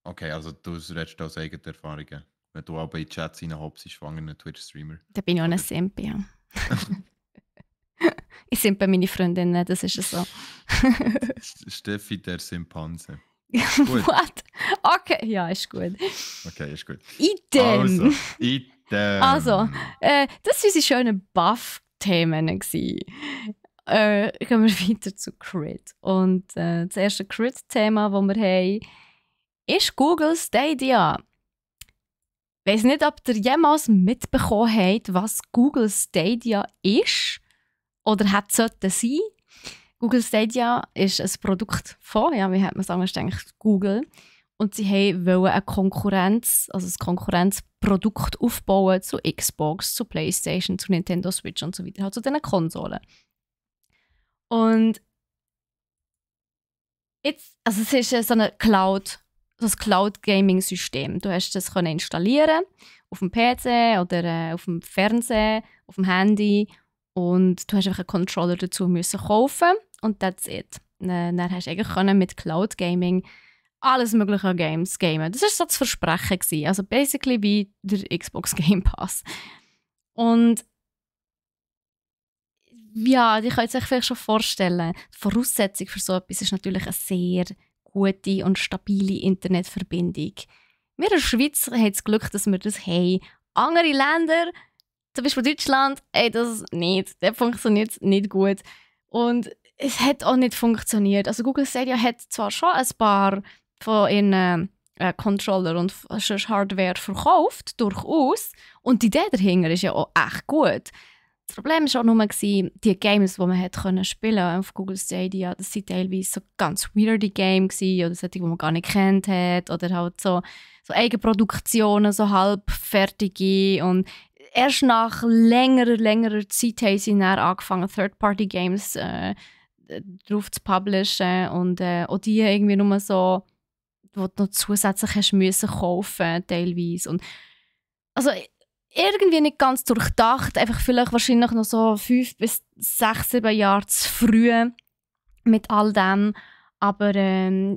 Okay, also du redest aus eigener Erfahrungen. Wenn du auch bei Chats reinhoppst, ist schwanger Twitch-Streamer. Da bin ich auch ein Oder- Simp, ja. Ich simpe meine Freundinnen, das ist es so. Steffi, der Simpanse. What? Okay, ja, ist gut. Okay, ist gut. Idem. Also, Das waren unsere schönen Buff-Themen. Gehen wir weiter zu Crit. Und das erste Crit-Thema, das wir haben, ist Google Stadia. Ich weiss nicht, ob ihr jemals mitbekommen habt, was Google Stadia ist oder hat sollte sein. Google Stadia ist ein Produkt von, ja, wie hat man es anders eigentlich, Google. Und sie wollten eine Konkurrenz, also ein Konkurrenzprodukt aufbauen zu Xbox, zu PlayStation, zu Nintendo Switch und so weiter, halt zu diesen Konsolen. Und jetzt, also es ist so eine Cloud-Gaming-System. Du hast das installieren auf dem PC oder auf dem Fernseher, auf dem Handy, und du hast einfach einen Controller dazu müssen kaufen und that's it. Dann hast du eigentlich mit Cloud Gaming alles mögliche Games gamen. Das war so das Versprechen gewesen. Also basically wie der Xbox Game Pass. Und ja, die könnt sich vielleicht schon vorstellen, die Voraussetzung für so etwas ist natürlich eine sehr gute und stabile Internetverbindung. Wir in der Schweiz haben das Glück, dass wir das haben. Andere Länder, zum Beispiel Deutschland, das nicht. Das funktioniert nicht gut. Und es hat auch nicht funktioniert. Also Google Stadia hat zwar schon ein paar von ihren Controller und Hardware verkauft, durchaus. Und die Idee dahinter ist ja auch echt gut. Das Problem war auch nur, die Games, die man hat spielen auf Google Stadia, das waren teilweise so ganz weirde Games oder solche, die man gar nicht kennt hat oder halt so Eigenproduktionen, so halbfertige und erst nach längerer Zeit haben sie dann angefangen, Third-Party-Games drauf zu publishen und auch die irgendwie nur so, wo du noch zusätzlich hast müssen kaufen teilweise. Und also irgendwie nicht ganz durchdacht, einfach vielleicht wahrscheinlich noch so 5 bis 6, 7 Jahre zu früh mit all dem. Aber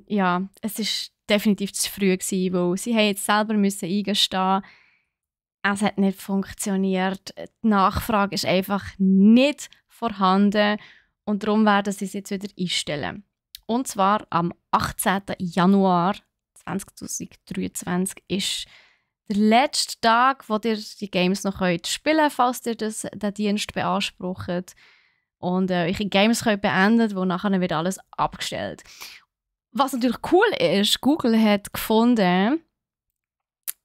ja, es war definitiv zu früh gewesen, weil sie haben jetzt selber müssen eingestehen, es hat nicht funktioniert. Die Nachfrage ist einfach nicht vorhanden und darum werden sie es jetzt wieder einstellen. Und zwar am 18. Januar 2023 ist der letzte Tag, wo ihr die Games noch spielen könnt, falls ihr den Dienst beansprucht. Und eure Games könnt beenden, wo nachher wird alles abgestellt. Was natürlich cool ist, Google hat gefunden,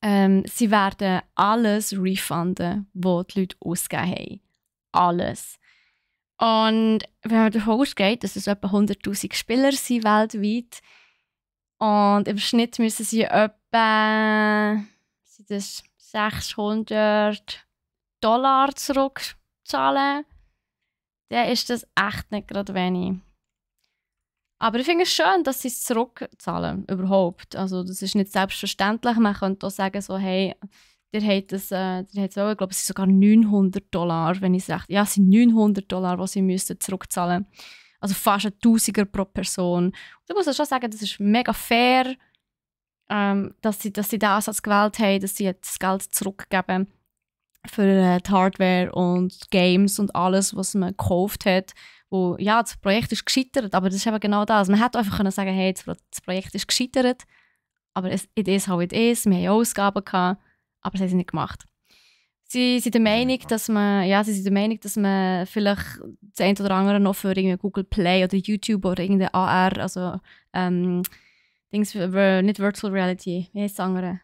sie werden alles refunden, was die Leute ausgegeben haben. Alles. Und wenn man davon ausgeht, dass es etwa 100'000 Spieler sind weltweit und im Schnitt müssen sie etwa das $600 zurückzahlen, dann ist das echt nicht gerade wenig. Aber ich finde es schön, dass sie es zurückzahlen, überhaupt. Also das ist nicht selbstverständlich. Man könnte auch sagen, so, hey, ihr habt es ich glaube, es sind sogar $900, wenn ich es recht... Ja, es sind $900, die sie müssten zurückzahlen. Also fast $1'000 pro Person. Und ich muss schon sagen, das ist mega fair, dass sie den Ansatz gewählt haben, dass sie jetzt das Geld zurückgeben für die Hardware und die Games und alles, was man gekauft hat. Wo, ja, das Projekt ist gescheitert, aber das ist eben genau das. Man hätte einfach können sagen, hey, das Projekt ist gescheitert, aber it is how it is. Wir haben Ausgaben gehabt, aber das haben sie nicht gemacht. Sie sind der Meinung, dass man vielleicht das eine oder andere noch für Google Play oder YouTube oder irgendeine AR, also Dings, nicht Virtual Reality, wie heisst das andere?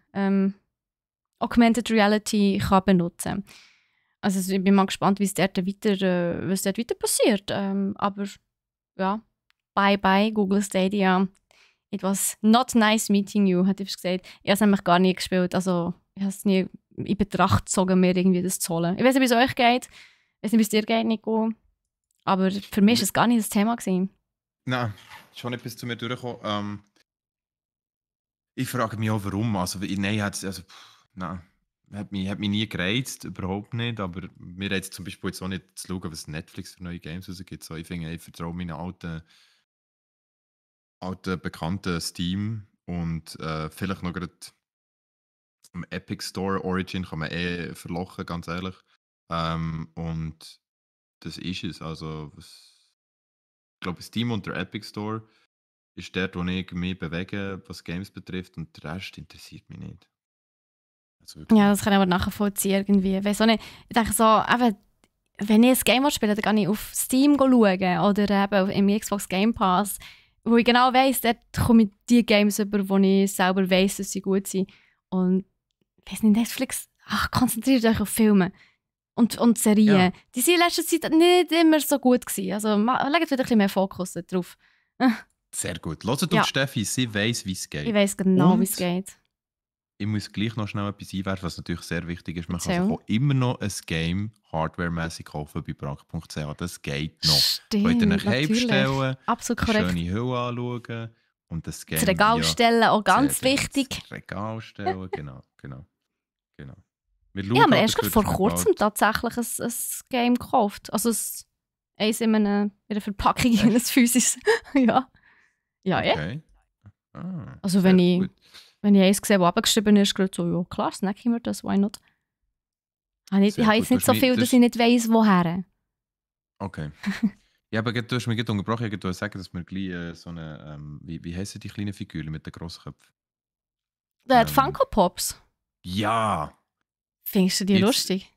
Augmented Reality kann benutzen. Also ich bin mal gespannt, was dort weiter passiert. Aber ja, bye Google Stadia. It was not nice meeting you, hat ich gesagt. Ich habe es nämlich gar nie gespielt. Also ich habe es nie in Betracht gezogen, mir irgendwie das zu holen. Ich weiß nicht, wie es euch geht. Ich weiß nicht, wie es dir geht, Nico. Aber für mich war es gar nicht das Thema gewesen. Nein, schon nicht bis zu mir durchgekommen. Ich frage mich auch, warum. Also, nein, hat mich nie gereizt, überhaupt nicht. Aber mir reizt zum Beispiel jetzt auch nicht zu schauen, was Netflix für neue Games rausgibt. So, ich finde, ich vertraue meinen alten bekannten Steam und vielleicht noch gerade am Epic Store Origin kann man verlochen, ganz ehrlich. Und das ist es. Also, ich glaube, Steam und der Epic Store ist dort, wo ich mich bewege, was Games betrifft, und der Rest interessiert mich nicht. Also ja, das kann ich aber nachvollziehen irgendwie. Ich weiss auch nicht. Ich denke so, eben, wenn ich ein Game spiele, dann gehe ich auf Steam schauen oder eben im Xbox Game Pass, wo ich genau weiss, dort komme ich die Games über, wo ich selber weiss, dass sie gut sind. Und ich weiss nicht, Netflix, konzentriert euch auf Filme und Serien. Ja. Die sind in letzter Zeit nicht immer so gut gewesen. Also legt wieder ein bisschen mehr Fokus drauf. Sehr gut. Hört auf Steffi, sie weiss, wie es geht. Ich weiss genau, wie es geht. Ich muss gleich noch schnell etwas einwerfen, was natürlich sehr wichtig ist. Man kann sich auch immer noch ein Game hardwaremäßig kaufen bei brank.ch. Das geht noch. Stimmt, könnt ihr nach Hause stellen, absolut eine korrekt. schöne Hülle anschauen und das Game... Das Regal stellen, auch ganz wichtig. Das Regal stellen, genau. Ich habe mir erst vor kurzem tatsächlich ein Game gekauft. Also eins in einer Verpackung, in ein physisches. Ja. Ja, okay. Also wenn ich eins sehe, das abgeschrieben ist, gerade so, ja klar, snack ich mir das, why not? Ich habe jetzt nicht so viel, dass ich nicht weiss, woher. Okay. Ja, aber du hast mich gerade unterbrochen. Ich wollte sagen, dass wir gleich so eine, wie heissen die kleinen Figuren mit den grossen Köpfen? Die Funko Pops? Ja! Findest du die lustig?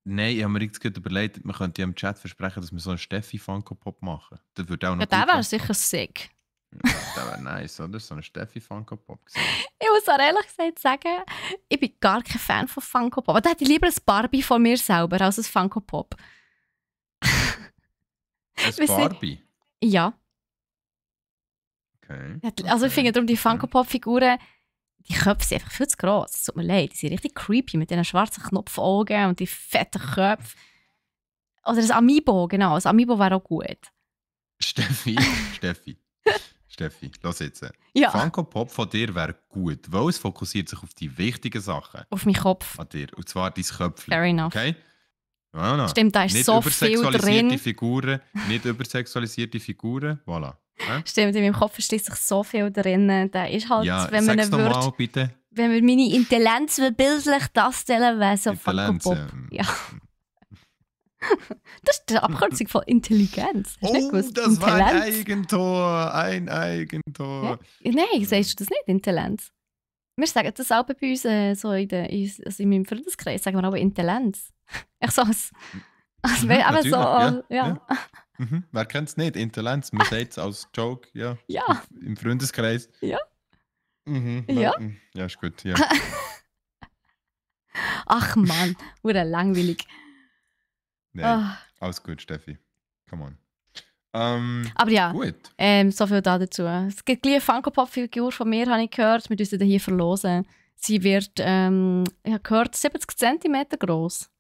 Nein, ich habe mir jetzt gerade überlegt, man könnte ja im Chat versprechen, dass wir so einen Steffi Funko Pop machen. Das würde auch noch der wäre sicher sick. Ja, das wäre nice, oder? So eine Steffi Funko Pop gesehen. Ich muss auch ehrlich gesagt sagen, ich bin gar kein Fan von Funko Pop. Da hätte ich lieber ein Barbie von mir selber als ein Funko Pop. Ein nicht. Barbie? Ja. Okay. Also ich finde darum, die Okay. Funko-Pop-Figuren, die Köpfe sind einfach viel zu gross. Es tut mir leid, die sind richtig creepy mit diesen schwarzen Knopfaugen und die fetten Köpfen. Oder das Amiibo, genau. Das Amiibo wäre auch gut. Steffi, lass jetzt. Ja, Funko Pop von dir wäre gut, weil es fokussiert sich auf die wichtigen Sachen auf meinen Kopf. an dir. Und zwar dein Köpfchen. Fair enough. Okay? Ja, no. Stimmt, da ist Nicht so viel übersexualisierte drin. Figuren, nicht übersexualisierte Figuren. Voilà. Stimmt, in meinem Kopf schließt sich so viel drin. Da ist halt, Ja, wenn man sag's ihn nochmal, würde, bitte. wenn man meine Intelligenz bildlich darstellen wäre so Funko Intelligenz, Pop. Ja. Das ist die Abkürzung von Intelligenz. Hast du nicht Oh, gewusst? das war ein Intelligenz. Eigentor. Ein Eigentor. Nein, sagst du das nicht, Intelligenz? Wir sagen das auch bei uns so also in meinem Freundeskreis, sagen wir aber Intelligenz. Ich so als eben so, natürlich, ja. Mhm. Wer kennt es nicht? Intelligenz, man sagt es als Joke, ja. Ja. Im Freundeskreis. Ja. Mhm. Ja. Ja, ist gut, ja. Ach Mann, wurde langweilig. Nein, Ah. alles gut, Steffi. Come on. Aber ja, Gut. so viel dazu. Es gibt gleich eine Funko-Pop-Figur von mir, habe ich gehört. Wir müssen sie hier verlosen. Sie wird, ich habe gehört, 70 cm groß.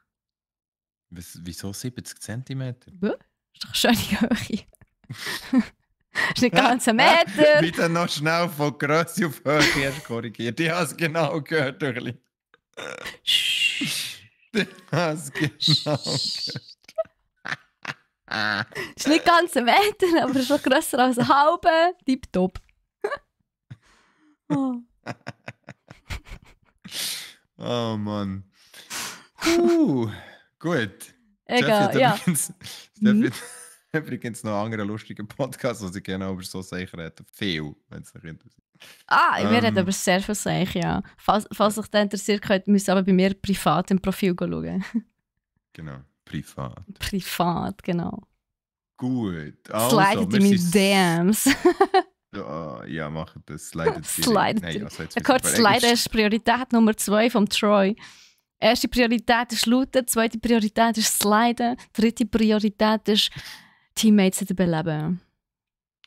Wieso 70 cm? Das ist doch eine schöne Höhe. Das ist nicht ganz ein Meter. Wieder noch schnell von Grösse auf Höhe erst korrigiert. Ich habe es genau gehört, Döchli. Ich habe es genau gehört. Das ist nicht ganz ein Meter, aber es ist noch grösser als ein halber. Tipptopp. Oh. Oh Mann. Gut. Egal, ja. Steffi hat übrigens noch einen anderen lustigen Podcast, was ich gerne über so Sachen rede. Viel, wenn es nicht interessiert. Wir reden über sehr viel Sachen, ja. Falls euch das interessiert, könnt ihr aber bei mir privat im Profil schauen. Genau, privat. Privat, genau. Gut. Also, Slidet in meine DMs. Ja, macht das. Slidet. Slidet. Nein, also jetzt Ich habe gehört, Sliden ist Priorität Nummer 2 vom Troy. Erste Priorität ist Looten, zweite Priorität ist Sliden, dritte Priorität ist Teammates beleben.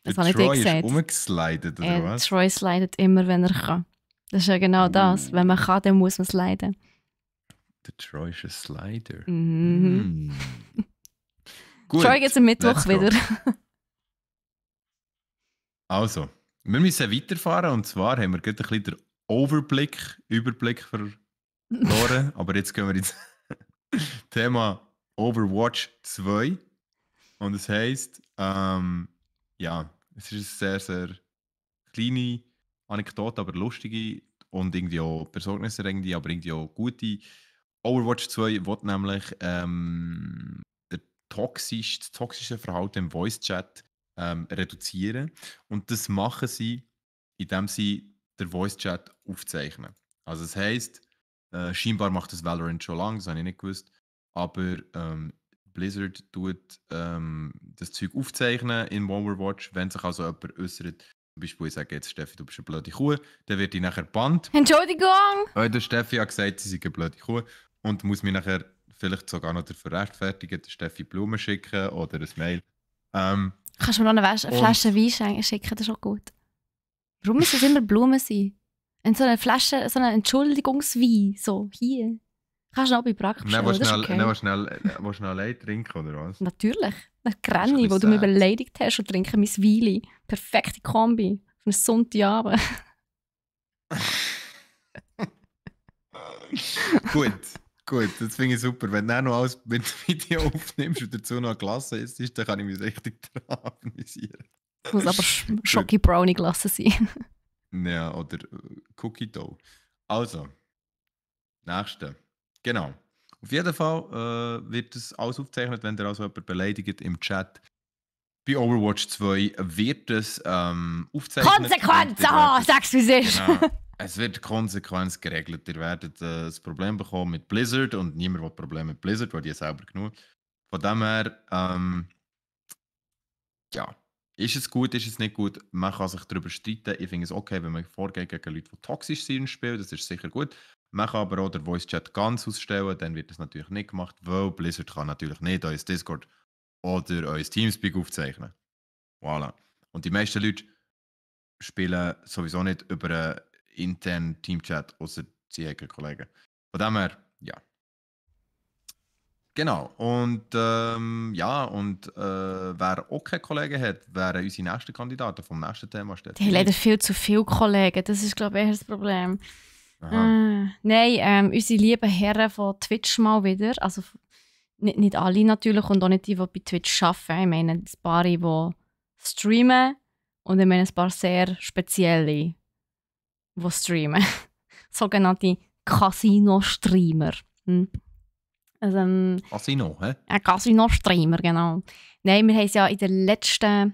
Das habe ich dir Troy gesagt. ist umgeslidet, oder was? Troy slidet immer, wenn er kann. Das ist ja genau das. Wenn man kann, dann muss man sliden. Der Troy ist ein Slider. Mhm. Gut, Troy geht am Mittwoch let's go. wieder. Also, wir müssen weiterfahren und zwar haben wir gerade ein bisschen den Überblick verloren, aber jetzt gehen wir ins Thema Overwatch 2 und es heisst, ja, es ist eine sehr, sehr kleine Anekdote, aber lustige und irgendwie auch besorgniserregende, aber irgendwie auch gute. Overwatch 2 will nämlich das toxische Verhalten im Voice-Chat reduzieren. Und das machen sie, indem sie den Voice-Chat aufzeichnen. Also das heisst, scheinbar macht das Valorant schon lange, das habe ich nicht gewusst, aber Blizzard tut das Zeug aufzeichnen in Overwatch, wenn sich also jemand äußert. Zum Beispiel, ich sage jetzt, Steffi, du bist eine blöde Kuh, dann wird die nachher gebannt. Entschuldigung! Der Steffi hat gesagt, sie sei eine blöde Kuh und muss mir nachher vielleicht sogar noch dafür rechtfertigen, der Steffi Blumen schicken oder ein Mail. Kannst du mir noch eine Flasche Wein schicken? Das ist auch gut. Warum müssen es immer Blumen sein? Und so eine Flasche, so ein Entschuldigungswein, so hier. Kannst du noch bei Brack bestellen, das ist okay. Willst du schnell allein trinken, oder was? Natürlich. Eine Granny, Das ist die du mir sad. beleidigt hast und trinke mein Wein. Perfekte Kombi. Für einen Sonntagabend. Gut, das finde ich super. Wenn du noch alles mit dem Video aufnimmst und dazu noch eine Klasse ist, dann kann ich mich richtig daran amüsieren. Es muss aber Schoki Brownie Glasse sein. Ja, oder Cookie Dough. Also, nächste. Genau. Auf jeden Fall wird das alles aufgezeichnet, wenn ihr also jemand beleidigt im Chat. Bei Overwatch 2 wird es aufgezeichnet. Konsequenz! Sag's wie es ist! Genau, es wird konsequent geregelt. Ihr werdet das Problem bekommen mit Blizzard und niemand will Probleme mit Blizzard, weil die selber genug. Von dem her, ja, ist es gut, ist es nicht gut? Man kann sich darüber streiten. Ich finde es okay, wenn man vorgeht gegen Leute, die toxisch sind im Spiel, das ist sicher gut. Man kann aber auch den Voice-Chat ganz ausstellen, dann wird das natürlich nicht gemacht, weil Blizzard kann natürlich nicht ins Discord oder euer Teamspeak aufzeichnen. Voilà. Und die meisten Leute spielen sowieso nicht über einen internen Teamchat, außer sie haben Kollegen. Von dem her, ja. Genau. Und wer auch keine Kollegen hat, wären unsere nächsten Kandidaten vom nächsten Thema. Die haben leider viel zu viele Kollegen. Das ist, glaube ich, eher das Problem. Nein, unsere lieben Herren von Twitch mal wieder. Also nicht alle natürlich und auch nicht die bei Twitch arbeiten. Ich meine, ein paar, die streamen und ich meine ein paar sehr spezielle, die streamen. Sogenannte Casino-Streamer. Also, Casino, hä? Ein Casino-Streamer, genau. Nein, wir haben es ja in der letzten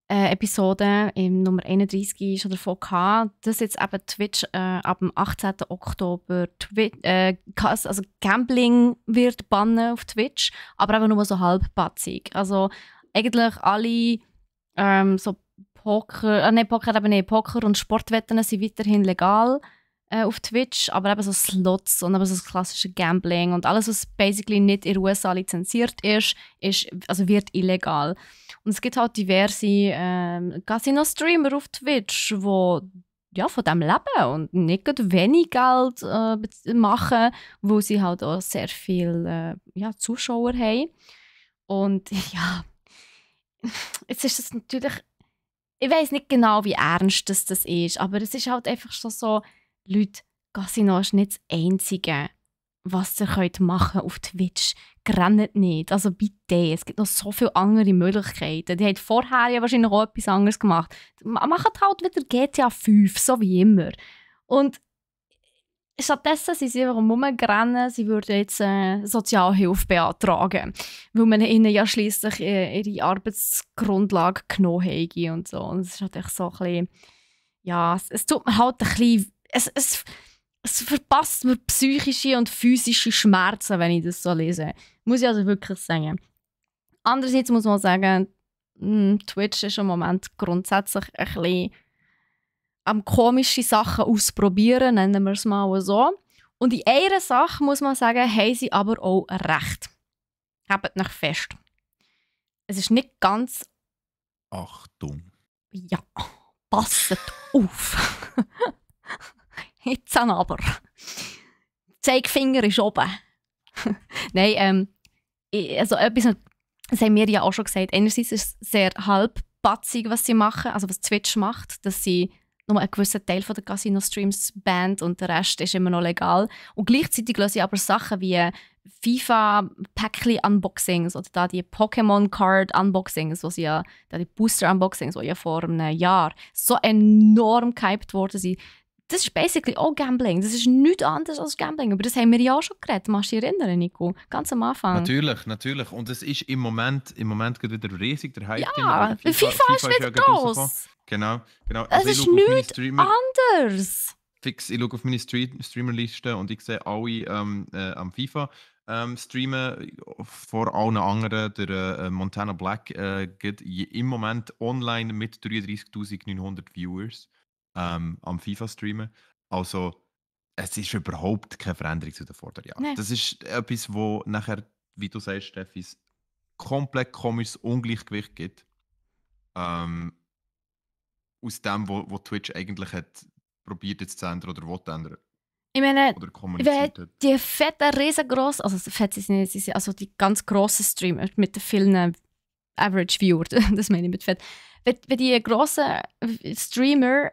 Episode, im Nummer 31, schon davon gehabt, dass jetzt eben Twitch ab dem 18. Oktober also Gambling wird bannen auf Twitch, aber eben nur so halbpatzig. Also eigentlich alle so Poker und Sportwetten sind weiterhin legal auf Twitch, aber eben so Slots und eben so das klassische Gambling und alles, was basically nicht in den USA lizenziert ist, also wird illegal. Und es gibt halt diverse Casino-Streamer auf Twitch, die ja, von dem leben und nicht wenig Geld machen, wo sie halt auch sehr viele Zuschauer haben. Und ja, jetzt ist das natürlich, ich weiß nicht genau, wie ernst das ist, aber es ist halt einfach schon so, Leute, Casino ist nicht das Einzige, was ihr machen könnt auf Twitch. Rennt nicht. Also bitte, es gibt noch so viele andere Möglichkeiten. Die haben vorher ja wahrscheinlich auch etwas anderes gemacht. Macht halt wieder GTA 5, so wie immer. Und stattdessen sind sie einfach rumgerannt, sie würden jetzt Sozialhilfe beantragen, weil man ihnen ja schliesslich ihre Arbeitsgrundlage genommen hat und so. Und es ist halt echt so ein bisschen, ja, es tut mir halt ein bisschen, es verpasst mir psychische und physische Schmerzen, wenn ich das so lese. Muss ich also wirklich sagen. Andererseits muss man sagen, Twitch ist im Moment grundsätzlich ein bisschen am komische Sachen ausprobieren, nennen wir es mal so. Und in einer Sache muss man sagen, haben sie aber auch recht. Habt euch fest. Es ist nicht ganz... Achtung. Ja, passet auf. Jetzt aber. Zeigefinger ist oben. Nein, also etwas, das haben wir ja auch schon gesagt. Einerseits ist es sehr halbpatzig, was sie machen, also was Twitch macht, dass sie nur einen gewissen Teil der Casino-Streams bannt und der Rest ist immer noch legal. Und gleichzeitig lassen sie aber Sachen wie FIFA-Päckchen-Unboxings oder da die Pokémon-Card-Unboxings, die Booster-Unboxings, die ja vor einem Jahr so enorm gehypt worden sind. Das ist basically auch Gambling. Das ist nichts anderes als Gambling. Aber das haben wir ja auch schon geredet. Machst du dich erinnern, Nico? Ganz am Anfang. Natürlich. Und es ist im Moment geht wieder riesig der Hype. Ja, FIFA ist wieder groß. Genau. Also es ist nichts anders. Fix, ich schaue auf meine Streamerliste und ich sehe alle am FIFA streamen. Vor allen anderen, der Montana Black geht im Moment online mit 33.900 Viewers. Am FIFA streamen. Also, es ist überhaupt keine Veränderung zu den Vorderjahren. Nee. Das ist etwas, wo nachher, wie du sagst, Steffi, komplett komisches Ungleichgewicht gibt. Aus dem, wo Twitch eigentlich hat probiert jetzt zu ändern oder will ändern. Ich meine, die fetten, riesengroßen, also fett sind nicht, also die ganz grossen Streamer mit den vielen Average Viewer, das meine ich mit fett. Wenn die grossen Streamer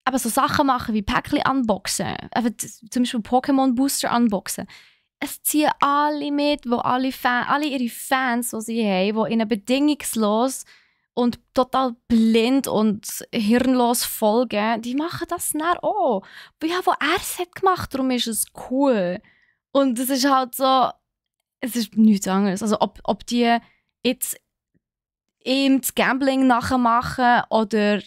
aber so Sachen machen wie Päckchen unboxen, zum Beispiel Pokémon Booster unboxen. Es ziehen alle mit, wo alle ihre Fans, die sie haben, die ihnen bedingungslos und total blind und hirnlos folgen, die machen das dann auch. Ja, wo er es hat gemacht, darum ist es cool. Und es ist halt so, es ist nichts anderes. Also ob die jetzt ihm das Gambling nachmachen oder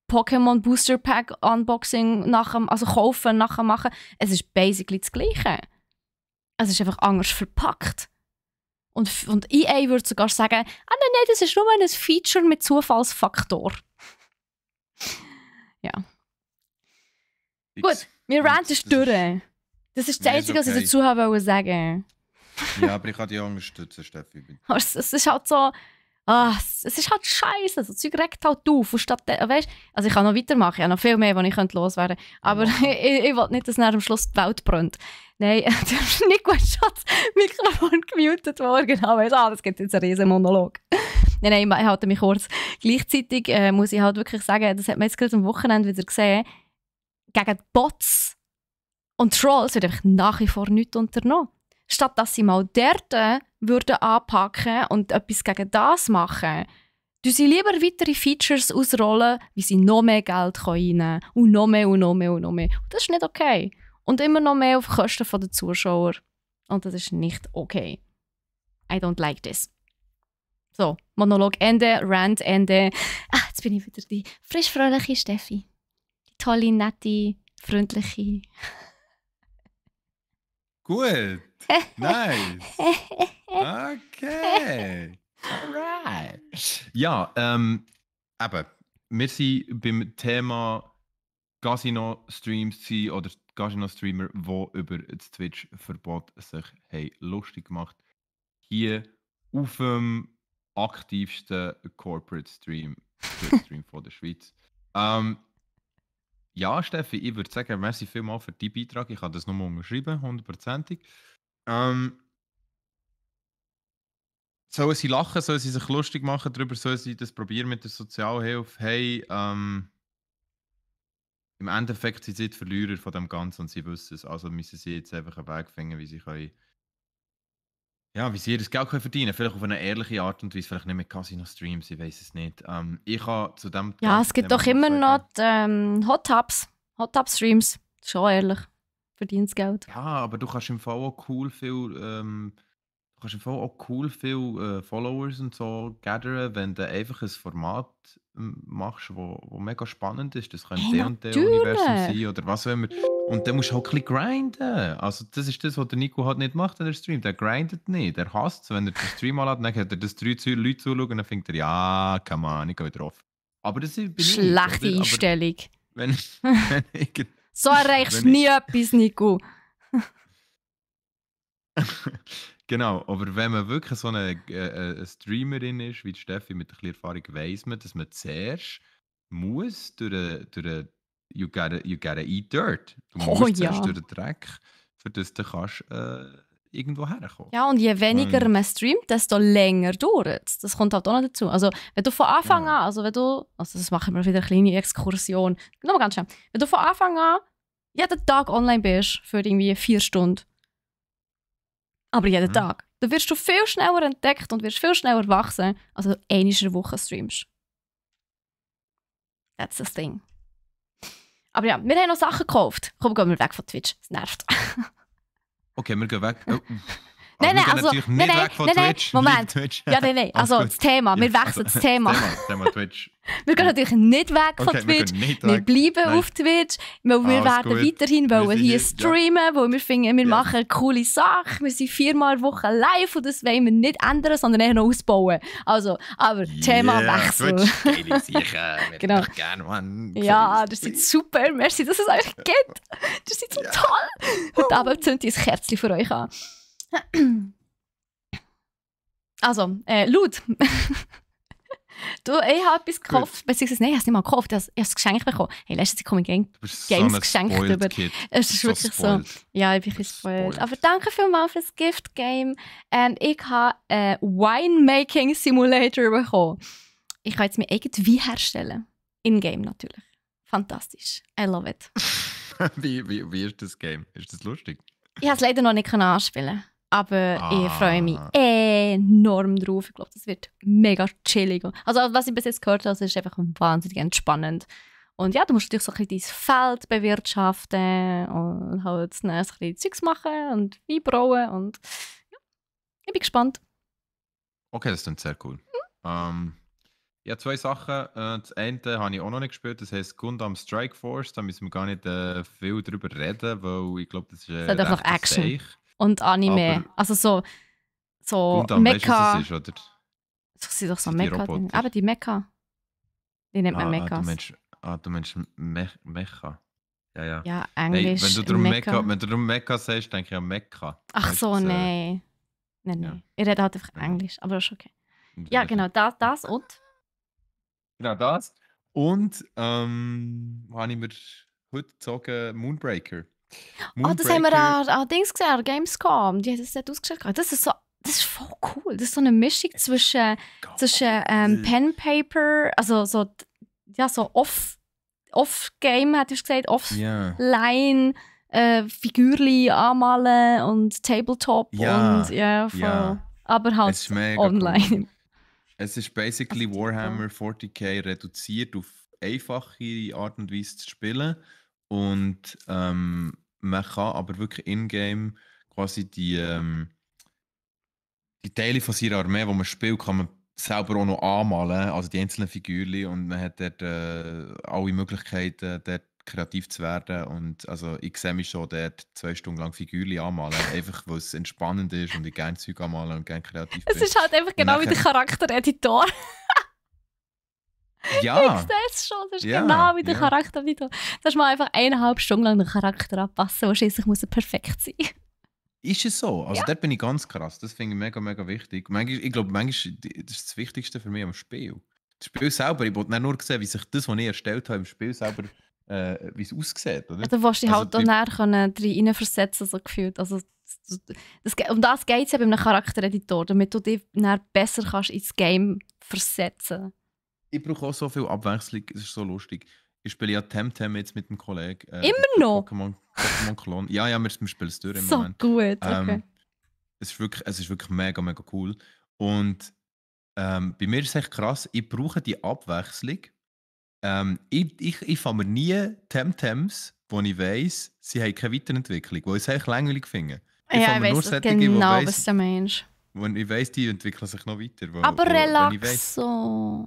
Pokémon Booster Pack Unboxing kaufen, nachher machen. Es ist basically das Gleiche. Es ist einfach anders verpackt. Und EA würde sogar sagen, nein, das ist nur ein Feature mit Zufallsfaktor. Ja. Gut, wir ranten durch. Das ist das Einzige, was ich dazu sagen wollte. Ja, aber ich kann dich auch unterstützen, Steffi. Aber es ist halt so, es ist halt scheiße. So Zeug regt halt auf. Und statt, weißt, also ich kann noch weitermachen, ich habe noch viel mehr, was ich loswerden könnte. Aber Ja, ich will nicht, dass nach am Schluss die Welt brennt. Nein, der Nico ist schon das Mikrofon gemutet worden. Genau, weißt, das gibt jetzt einen riesen Monolog. Nein, ich halte mich kurz. Gleichzeitig muss ich halt wirklich sagen, das hat man jetzt gerade am Wochenende wieder gesehen, gegen Bots und Trolls wird einfach nach wie vor nichts unternommen. Statt dass sie mal dort würden anpacken und etwas gegen das machen, tun sie lieber weitere Features ausrollen, wie sie noch mehr Geld reinnehmen können. Und noch mehr und noch mehr und noch mehr. Und das ist nicht okay. Und immer noch mehr auf Kosten der Zuschauer. Und das ist nicht okay. I don't like this. So, Monolog Ende, Rant Ende. Jetzt bin ich wieder die frisch fröhliche Steffi. Die tolle, nette, freundliche. gut. Nice. Okay. Alright. Ja, eben. Wir sind beim Thema Casino-Streams oder Casino-Streamer, die über das Twitch-Verbot sich lustig gemacht haben. Hier auf dem aktivsten Corporate-Stream von der Schweiz. Ja, Steffi, ich würde sagen, merci vielmals für deinen Beitrag. Ich kann das nochmal unterschreiben, 100%. Sollen sie lachen, sollen sie sich lustig machen darüber, sollen sie das probieren mit der Sozialhilfe? Hey, im Endeffekt sind sie die Verlierer von dem Ganzen und sie wissen es. Also müssen sie jetzt einfach einen Weg finden, wie sie können, ja, wie sie ihr Geld können verdienen können. Vielleicht auf eine ehrliche Art und Weise, vielleicht nicht mit Casino-Streams, ich weiß es nicht. Ich habe zu dem Ja, es gibt Thema doch immer sagen, noch Hot Tub Streams. Schon ehrlich. Verdient Geld. ja, aber du kannst im Fall auch cool viel Followers und so gathern, wenn du einfach ein Format machst, wo mega spannend ist. Das könnte Hey, und Universum natürlich. sein oder was auch immer. Und dann musst du halt ein bisschen grinden. Also das ist das, was der Nico halt nicht macht, wenn er streamt. Der grindet nicht. Er hasst es, wenn er den Stream anlässt, dann hat er das 3 Leute zuschauen und dann denkt er, ja, come on, ich gehe wieder drauf. Aber das bin ich, Schlechte oder? Einstellung. Wenn, wenn ich, So erreichst du wenn nie etwas, Nico. Genau, aber wenn man wirklich so eine Streamerin ist, wie die Steffi mit ein bisschen Erfahrung, weiss man, dass man zuerst muss you gotta eat dirt. Du Oh musst zuerst ja. durch den Dreck, für das du kannst irgendwo herkommen. Ja, und je weniger Und- man streamt, desto länger dauert es. Das kommt halt auch noch dazu. Also, wenn du von Anfang Ja. an, also das machen wir wieder eine kleine Exkursion. Nur ganz schnell. Wenn du von Anfang an jeden Tag online bist, für irgendwie 4 Stunden, aber jeden Mhm. Tag, dann wirst du viel schneller entdeckt und wirst viel schneller wachsen, als du einmal in der Woche streamst. That's the thing. Aber ja, wir haben noch Sachen gekauft. Komm, gehen wir weg von Twitch. Es nervt. Okay, wir gehen weg. Oh. Nein, wir gehen also, natürlich nicht nein, weg von nein, Twitch. Moment. Liebe Twitch. Ja, nein. Alles Also, gut. das Thema. Wir Ja, wechseln das Thema. Thema Twitch. Wir gehen natürlich nicht weg von Okay, wir Twitch. gehen nicht Wir weg. bleiben Nein. auf Twitch, weil wir Alles werden gut. weiterhin Wir wollen sind hier hier, ja. streamen, weil wir finden, wir Ja. machen eine coole Sache. Wir sind 4-mal Woche live und das wollen wir nicht ändern, sondern eher noch ausbauen. Also, aber Themawechsel. Twitch, geile Sache. Wir Genau. möchten gerne, Mann. Ja, das ist super. Merci, dass es euch gibt. Das ist so Ja. toll. Heute Abend zündet ich ein Kerzchen für euch an. Also, Lud. Ich habe etwas gekauft, beziehungsweise nein, ich habe es nicht mal gekauft, ich habe ein Geschenk bekommen. Hey, letztes Jahr komme ich Du bist Games so ein geschenkt spoiled über- Kid. Es ist wirklich so. spoiled. Ja, ich bin ein bisschen spoiled. Aber danke vielmals für das Gift-Game. Ich habe einen Winemaking-Simulator bekommen. Ich kann jetzt mein eigenes Wein herstellen. In-game natürlich. Fantastisch. I love it. wie ist das Game? Ist das lustig? Ich habe es leider noch nicht anspielen. Aber ich freue mich Ah. enorm drauf. Ich glaube, das wird mega chillig. Also, was ich bis jetzt gehört habe, ist einfach wahnsinnig entspannend. Und ja, du musst natürlich so ein bisschen dein Feld bewirtschaften und halt ein bisschen Zeugs machen und Wein brauen. Und ja, ich bin gespannt. Okay, das klingt sehr cool. Ja, 2 Sachen. Das eine habe ich auch noch nicht gespielt, das heisst Gundam Strike Force. Da müssen wir gar nicht viel drüber reden, weil ich glaube, das ist hat doch noch recht Action. Seich. Und Anime. Aber- Also so Gundam, weißt du, was Mecha. es ist, oder? Das sind doch so sind die Mecha. Roboter. Aber die Mecha. Die nennt man du Mechas. meinst Mecha. Ja, ja. Ja, Hey, Englisch. wenn du darum Mecha. Mecha sagst, denke ich an Mecha. Ach Weißt so, du, nein. Nein. Ja. Ich rede halt einfach Ja. Englisch, aber das ist okay. Und Ja, dann- genau, das und. Genau das. Und habe ich mir heute gezogen Moonbreaker. Das haben wir an Dings gesehen, an Gamescom. Die hat es dort ausgestellt. Das ist voll cool. Das ist so eine Mischung zwischen Pen Paper, also so Off-Game, hätte ich gesagt, Offline, Figürchen anmalen und Tabletop Ja, und ja, voll. ja. Aber Es halt ist mega online. cool. Es ist basically Also, Warhammer 40k reduziert auf einfache Art und Weise zu spielen. Und man kann aber wirklich in-game quasi die Teile von seiner Armee, die man spielt, kann man selber auch noch anmalen, also die einzelnen Figürchen. Und man hat dort alle Möglichkeiten, dort kreativ zu werden. Und also ich sehe mich schon dort 2 Stunden lang Figürchen anmalen, einfach weil es entspannend ist und ich gerne Zeug anmalen und gerne kreativ bin. Es ist halt einfach genau wie der Charaktereditor. Ja, Ich sehe es schon, das ist Ja, genau wie der ja. Charaktereditor. Da mal einfach 1,5 Stunden lang den Charakter anpassen, der schliesslich muss er perfekt sein. ist es so. Also Ja. dort bin ich ganz krass. Das finde ich mega, mega wichtig. Ich glaube, manchmal das ist das Wichtigste für mich am Spiel. Das Spiel selber, ich wollte nicht nur sehen, wie sich das, was ich erstellt habe, im Spiel selber, wie es aussieht. Oder? Du willst dich Also halt auch näher reinversetzen, so gefühlt. Also, um das geht es ja bei einem Charaktereditor, damit du dich näher besser kannst ins Game versetzen. Ich brauche auch so viel Abwechslung, es ist so lustig. Ich spiele ja Temtem jetzt mit einem Kollegen. Immer noch? Pokémon Klon. Ja, wir spielen es durch im So Moment. gut, okay. Es ist wirklich mega, mega cool. Und bei mir ist es echt krass, ich brauche die Abwechslung. Ich fange mir nie Temtems, wo ich weiss, sie haben keine Weiterentwicklung, weil ich es echt langweilig finde. Ja, ich fange mir nur weiss solche, genau, wo was du meinst. wenn ich weiss, die entwickeln sich noch weiter. Aber wenn ich relax weiss, so.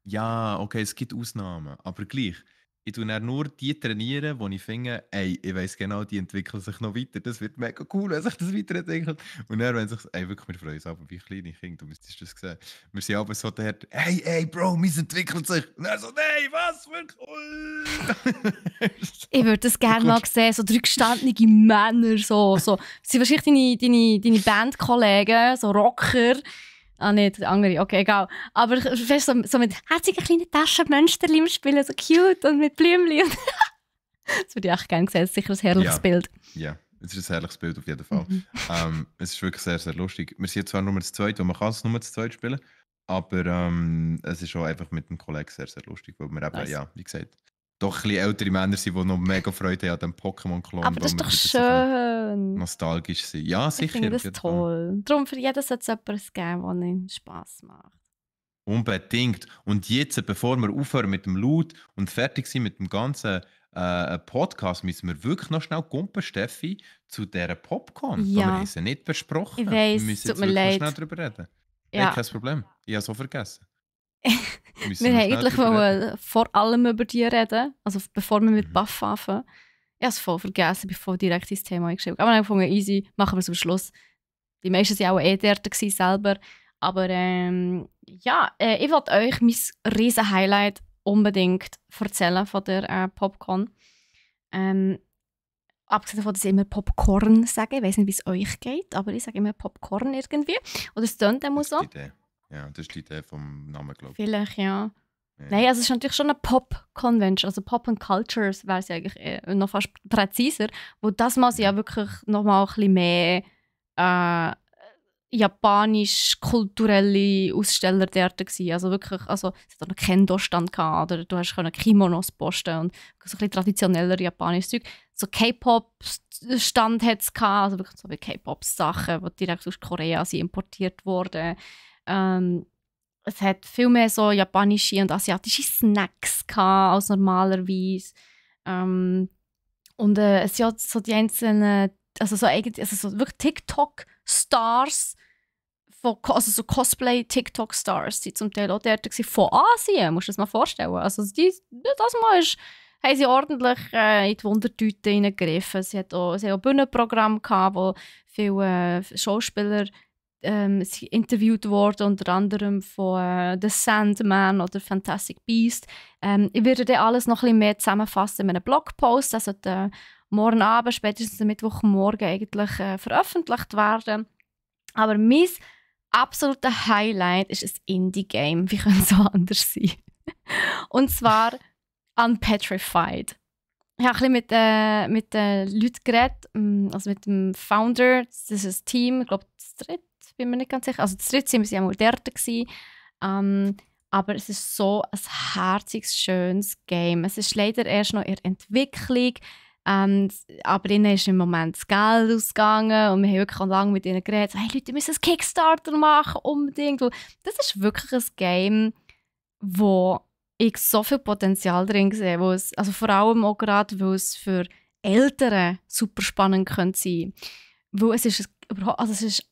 ja, okay, es gibt Ausnahmen, aber gleich. Ich tue dann nur die trainieren, wo ich finde, ey, ich weiss genau, die entwickeln sich noch weiter. Das wird mega cool, wenn sich das weiterentwickelt. Und dann, wenn sich, ey, wirklich, wir freuen uns aber wie kleine Kinder, du müsstest das sehen. Wir sind aber so der, hey, Bro, meins entwickelt sich. Und er so, nein, was, wirklich? Ich würde das gerne mal sehen, so 3 gestandene Männer, so. Das sind wahrscheinlich deine Bandkollegen, so Rocker. Ah, nicht, andere, okay, egal. Aber weißt, so mit herzigen kleinen Taschenmönsterchen spielen, so cute und mit Blümchen. Das würde ich echt gerne sehen, das ist sicher ein herrliches Ja. Bild. Ja, es ist ein herrliches Bild auf jeden Fall. Es ist wirklich sehr, sehr lustig. Wir sind zwar nur zu zweit, und man kann es nur zu zweit spielen, aber es ist auch einfach mit dem Kollegen sehr, sehr lustig, weil wir eben, Nice. ja, wie gesagt, doch ein bisschen ältere Männer sind, die noch mega Freude haben an dem Pokémon-Klon. Aber das ist weil doch wir wieder so ein schön. bisschen nostalgisch sind. Ja, Ich sicher. finde auf das jeden Fall. toll. Darum für jeden sollte es etwas geben, was ihm Spass macht. Unbedingt. Und jetzt, bevor wir aufhören mit dem Loot und fertig sind mit dem ganzen Podcast, müssen wir wirklich noch schnell kumpen, Steffi, zu dieser Popcorn. Ja. Wir haben sie nicht besprochen. Ich weiss, wir müssen tut jetzt mir wirklich noch leid. schnell darüber reden. Ja. Hey, kein Problem. Ich habe es so vergessen. Wir haben eigentlich wollen vor allem über die reden, also bevor wir mit Buff anfangen. Ich habe es voll vergessen, bevor ich direkt ins Thema eingeschrieben habe. Aber dann gefunden, easy, machen wir es am Schluss. Die meisten waren auch dort selber. Aber ja, ich wollte euch mein riesen Highlight unbedingt erzählen von der Popcorn. Abgesehen davon, dass ich immer Popcorn sage. Ich weiß nicht, wie es euch geht, aber ich sage immer Popcorn irgendwie. Oder es tönt immer so. Ja, das ist die Idee vom Namen, glaube ich. Vielleicht, ja. Ja. Nein, also es ist natürlich schon eine Pop-Convention, also Pop and Cultures wäre es ja eigentlich noch fast präziser, wo das mal ja wirklich noch mal ein bisschen mehr japanisch-kulturelle Aussteller dort gewesen. Also wirklich, also es hat auch noch Kendo-Stand gehabt, oder du hast Kimonos posten und so ein bisschen traditioneller japanisches Zeug. So K-Pop-Stand hat es gehabt, also wirklich so wie K-Pop-Sachen, die direkt aus Korea sind importiert wurden. Es hat viel mehr so japanische und asiatische Snacks gehabt als normalerweise. Und es sind so die einzelnen, also so wirklich TikTok-Stars, also so Cosplay-TikTok-Stars, die zum Teil auch dort waren, von Asien, musst du dir das mal vorstellen. Also das Mal haben sie ordentlich in die Wundertüte hineingegriffen. Sie haben auch Bühnenprogramme gehabt, wo viele Schauspieler interviewt worden, unter anderem von The Sandman oder Fantastic Beast. Ich werde dann alles noch ein bisschen mehr zusammenfassen in einem Blogpost. Das sollte morgen Abend, spätestens am Mittwochmorgen eigentlich veröffentlicht werden. Aber mein absoluter Highlight ist ein Indie-Game. Wie könnte es so anders sein? Und zwar Unpetrified. Ich habe ein bisschen mit den Leuten geredet, also mit dem Founder. Das ist ein Team, ich glaube, das dritte, bin mir nicht ganz sicher. Also das dritte sind wir auch dort gewesen. Aber es ist so ein herziges, schönes Game. Es ist leider erst noch in der Entwicklung. Aber ihnen ist im Moment das Geld ausgegangen und wir haben wirklich lange mit ihnen geredet. So, hey Leute, wir müssen einen Kickstarter machen, unbedingt. Das ist wirklich ein Game, wo ich so viel Potenzial drin sehe. Wo es, also vor allem auch gerade, weil es für Eltern super spannend könnte sein. Weil es ist überhaupt, also es ist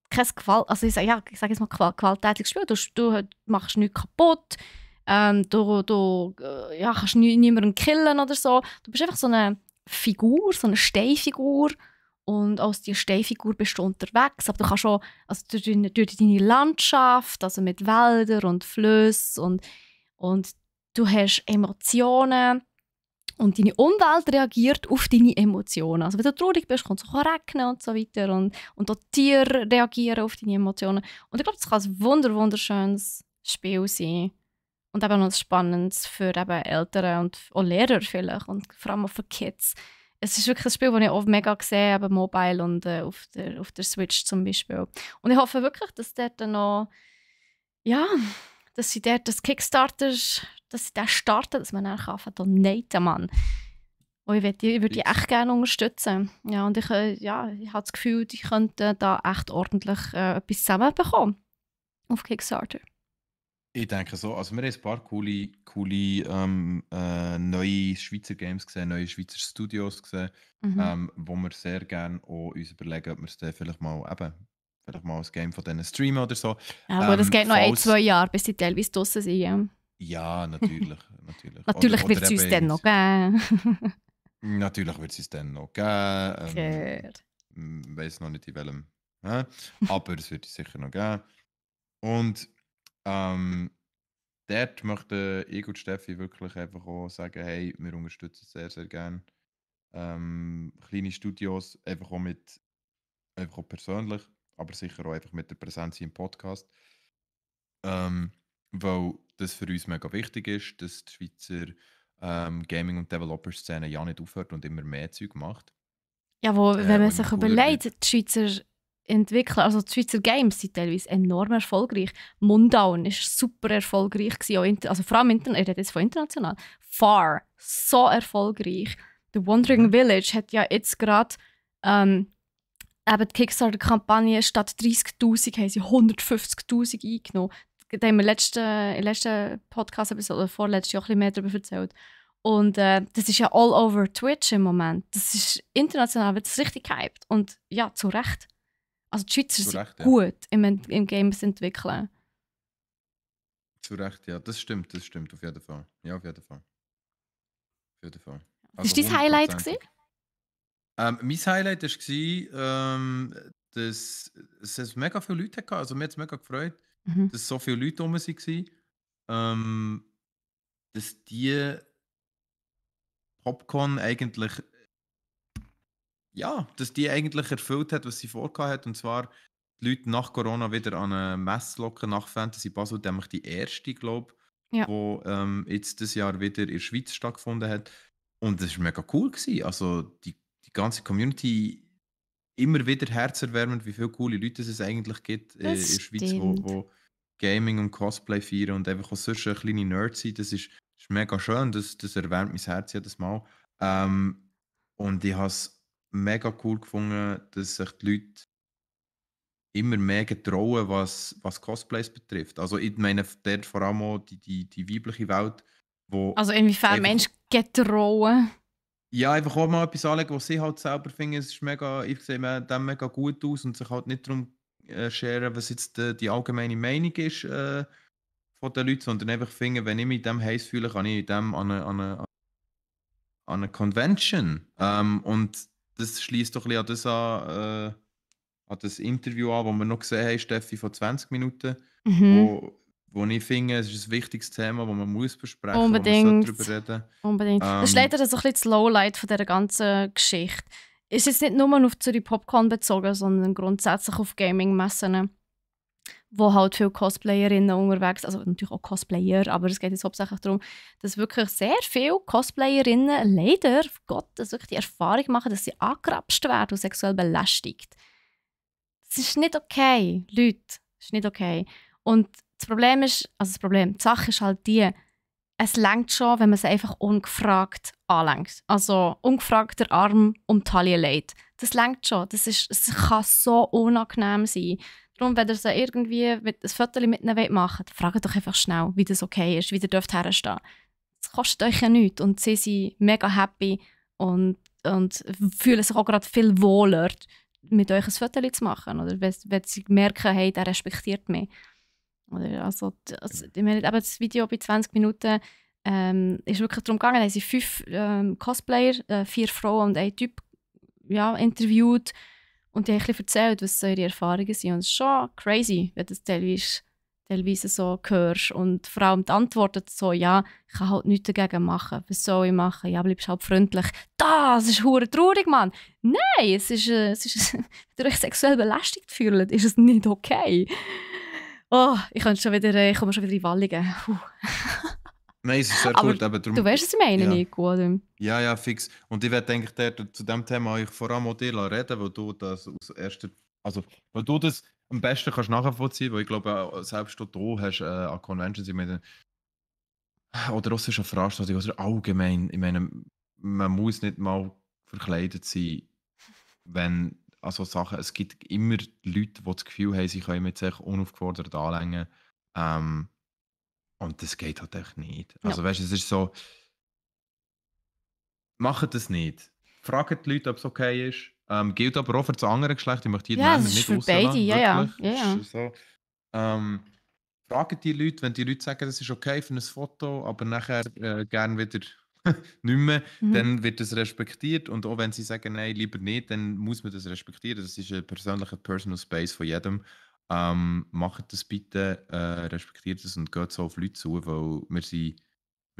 kein also ich sage jetzt mal gewalttätiges Spiel. Du machst nichts kaputt. Du kannst niemanden killen oder so. Du bist einfach so eine Figur, so eine Steinfigur. Und als diese Steinfigur bist du unterwegs. Aber du kannst auch also durch deine Landschaft, also mit Wäldern und Flüssen und du hast Emotionen. Und deine Umwelt reagiert auf deine Emotionen. Also wenn du traurig bist, kann es auch regnen und so weiter. Und auch die Tiere reagieren auf deine Emotionen. Und ich glaube, das kann ein wunderschönes Spiel sein. Und eben noch spannend für eben Eltern und auch Lehrer vielleicht. Und vor allem auch für Kids. Es ist wirklich ein Spiel, das ich auch mega sehe, eben mobile und auf der Switch zum Beispiel. Und ich hoffe wirklich, dass dort noch, ja, dass sie dort das Kickstarter, dass sie den starten, dass man dann anfangen kann, donaten, Mann. Und ich würde die echt gerne unterstützen. Ja, und ich habe das Gefühl, die könnten da echt ordentlich etwas zusammenbekommen auf Kickstarter. Ich denke so, also wir haben ein paar coole neue Schweizer Games gesehen, neue Schweizer Studios gesehen, wo wir sehr gerne auch uns überlegen, ob wir es dann vielleicht mal ein Game von denen streamen oder so. Ja, aber das geht noch 1-2 Jahre, bis sie teilweise draussen sind. Ja, ja natürlich. Natürlich wird es uns dann noch geben. Natürlich wird es uns dann noch geben. Ich weiß noch nicht in welchem. Aber es wird es sicher noch geben. Und dort möchten ich und Steffi wirklich einfach auch sagen, hey, wir unterstützen sehr, sehr gerne kleine Studios, einfach auch persönlich, aber sicher auch einfach mit der Präsenz im Podcast. Weil das für uns mega wichtig ist, dass die Schweizer Gaming- und Developer-Szene ja nicht aufhört und immer mehr Zeug macht. Ja, wenn man sich überlegt, die Schweizer Entwickler, also die Schweizer Games sind teilweise enorm erfolgreich. Mundown war super erfolgreich gewesen, also vor allem ich rede jetzt von international. Far, so erfolgreich. The Wandering Village hat ja jetzt gerade eben die Kickstarter-Kampagne statt 30'000 haben sie 150'000 eingenommen. Da haben wir in der letzten Podcast-Episode oder vorletztes Jahr ein bisschen mehr darüber erzählt. Und das ist ja all over Twitch im Moment. Das ist international, wird das richtig gehypt. Und ja, zu Recht. Also die Schweizer sind gut im Games entwickeln. Zu Recht, ja. Das stimmt auf jeden Fall. Ja, auf jeden Fall. Also was war dein Highlight gewesen? Mein Highlight war, dass es mega viele Leute hatten. Also mir hat es mega gefreut, dass so viele Leute rum waren. Dass die Popcorn eigentlich erfüllt hat, was sie vorgehabt hat. Und zwar die Leute nach Corona wieder an eine Messe locken, nach Fantasy Basel, nämlich die erste, glaube ich, wo jetzt dieses Jahr wieder in der Schweiz stattgefunden hat. Und das war mega cool gewesen. Also die ganze Community immer wieder herzerwärmend, wie viele coole Leute es eigentlich gibt in der Schweiz, wo Gaming und Cosplay feiern und einfach auch sonst eine kleine Nerds sind. Das ist mega schön, das erwärmt mein Herz jedes Mal. Und ich habe es mega cool gefunden, dass sich die Leute immer mehr getrauen, was Cosplays betrifft. Also ich meine dort vor allem auch die weibliche Welt, wo also inwiefern Menschen getrauen? Ja, einfach auch mal etwas anlegen, was sie halt selber finden, es ist mega, ich sehe dem mega gut aus und sich halt nicht darum scheren, was jetzt die allgemeine Meinung ist von den Leuten, sondern einfach finden, wenn ich mich in dem heiß fühle, kann ich in dem an eine Convention. Und das schließt doch ein bisschen an das Interview an, das wir noch gesehen haben, Steffi, von 20 Minuten, wo ich finde, es ist ein wichtiges Thema, das man muss besprechen muss, wo man darüber reden. Unbedingt. Das ist leider so ein bisschen das Lowlight von dieser ganzen Geschichte. ist jetzt nicht nur auf Zürich Popcorn bezogen, sondern grundsätzlich auf Gaming-Messen, wo halt viele Cosplayerinnen unterwegs sind, also natürlich auch Cosplayer, aber es geht jetzt hauptsächlich darum, dass wirklich sehr viele Cosplayerinnen leider, auf Gott, dass wirklich die Erfahrung machen, dass sie angegrapscht werden und sexuell belästigt. Das ist nicht okay, Leute. Das ist nicht okay. Und das Problem ist, die Sache ist halt die, es reicht schon, wenn man sie einfach ungefragt anlenkt. Also ungefragt der Arm um die Taille legt. Das reicht schon. Es kann so unangenehm sein. Darum, wenn ihr so irgendwie ein Foto mit ihnen machen wollt, fragt doch einfach schnell, wie das okay ist, wie ihr dürft herstehen. Das kostet euch ja nichts. Und sie sind mega happy und fühlen sich auch gerade viel wohler, mit euch ein Foto zu machen. Oder wenn sie merken, hey, der respektiert mich. Oder also ich meine, eben das Video bei 20 Minuten ist wirklich darum gegangen, da haben sie 5 Cosplayer, 4 Frauen und 1 Typ interviewt. Und die haben ein bisschen erzählt, was so ihre Erfahrungen sind. Und es ist schon crazy, wenn du das teilweise so hörst. Und vor allem die Antworten so, ja, ich kann halt nichts dagegen machen. Was soll ich machen? Ja, bleibst halt freundlich. Das ist hure traurig, Mann. Nein, es ist wenn ihr euch sexuell belästigt fühlt, ist es nicht okay. Oh, ich komme schon wieder in Wallungen. Nein, es ist sehr Aber gut. Aber darum, du weißt, was ich meine, ja. Nico, oder? Ja, fix. Und ich werde eigentlich zu diesem Thema euch vor allem auch dir reden, weil du das weil du das am besten kannst nachvollziehen, weil ich glaube, selbst du hast an Conventions, ich meine, oder auch sonst an Veranstaltungen, oder allgemein, ich meine, man muss nicht mal verkleidet sein, wenn also Sachen, es gibt immer Leute, die das Gefühl haben, sie können mit sich unaufgefordert anlängen. Und das geht halt echt nicht. Ja. Also weißt du, es ist so, macht das nicht. Fragt die Leute, ob es okay ist. Gilt aber auch für das andere Geschlecht. Ich möchte hier die Ja, Männer es ist nicht für rauslassen. beide, ja. Wirklich. Es ist so. Fragt die Leute, wenn die Leute sagen, das ist okay für ein Foto, aber nachher gerne wieder nicht mehr, dann wird das respektiert. Und auch wenn sie sagen, nein, lieber nicht, dann muss man das respektieren. Das ist ein persönlicher Personal Space von jedem. Macht das bitte, respektiert es und geht so auf Leute zu, weil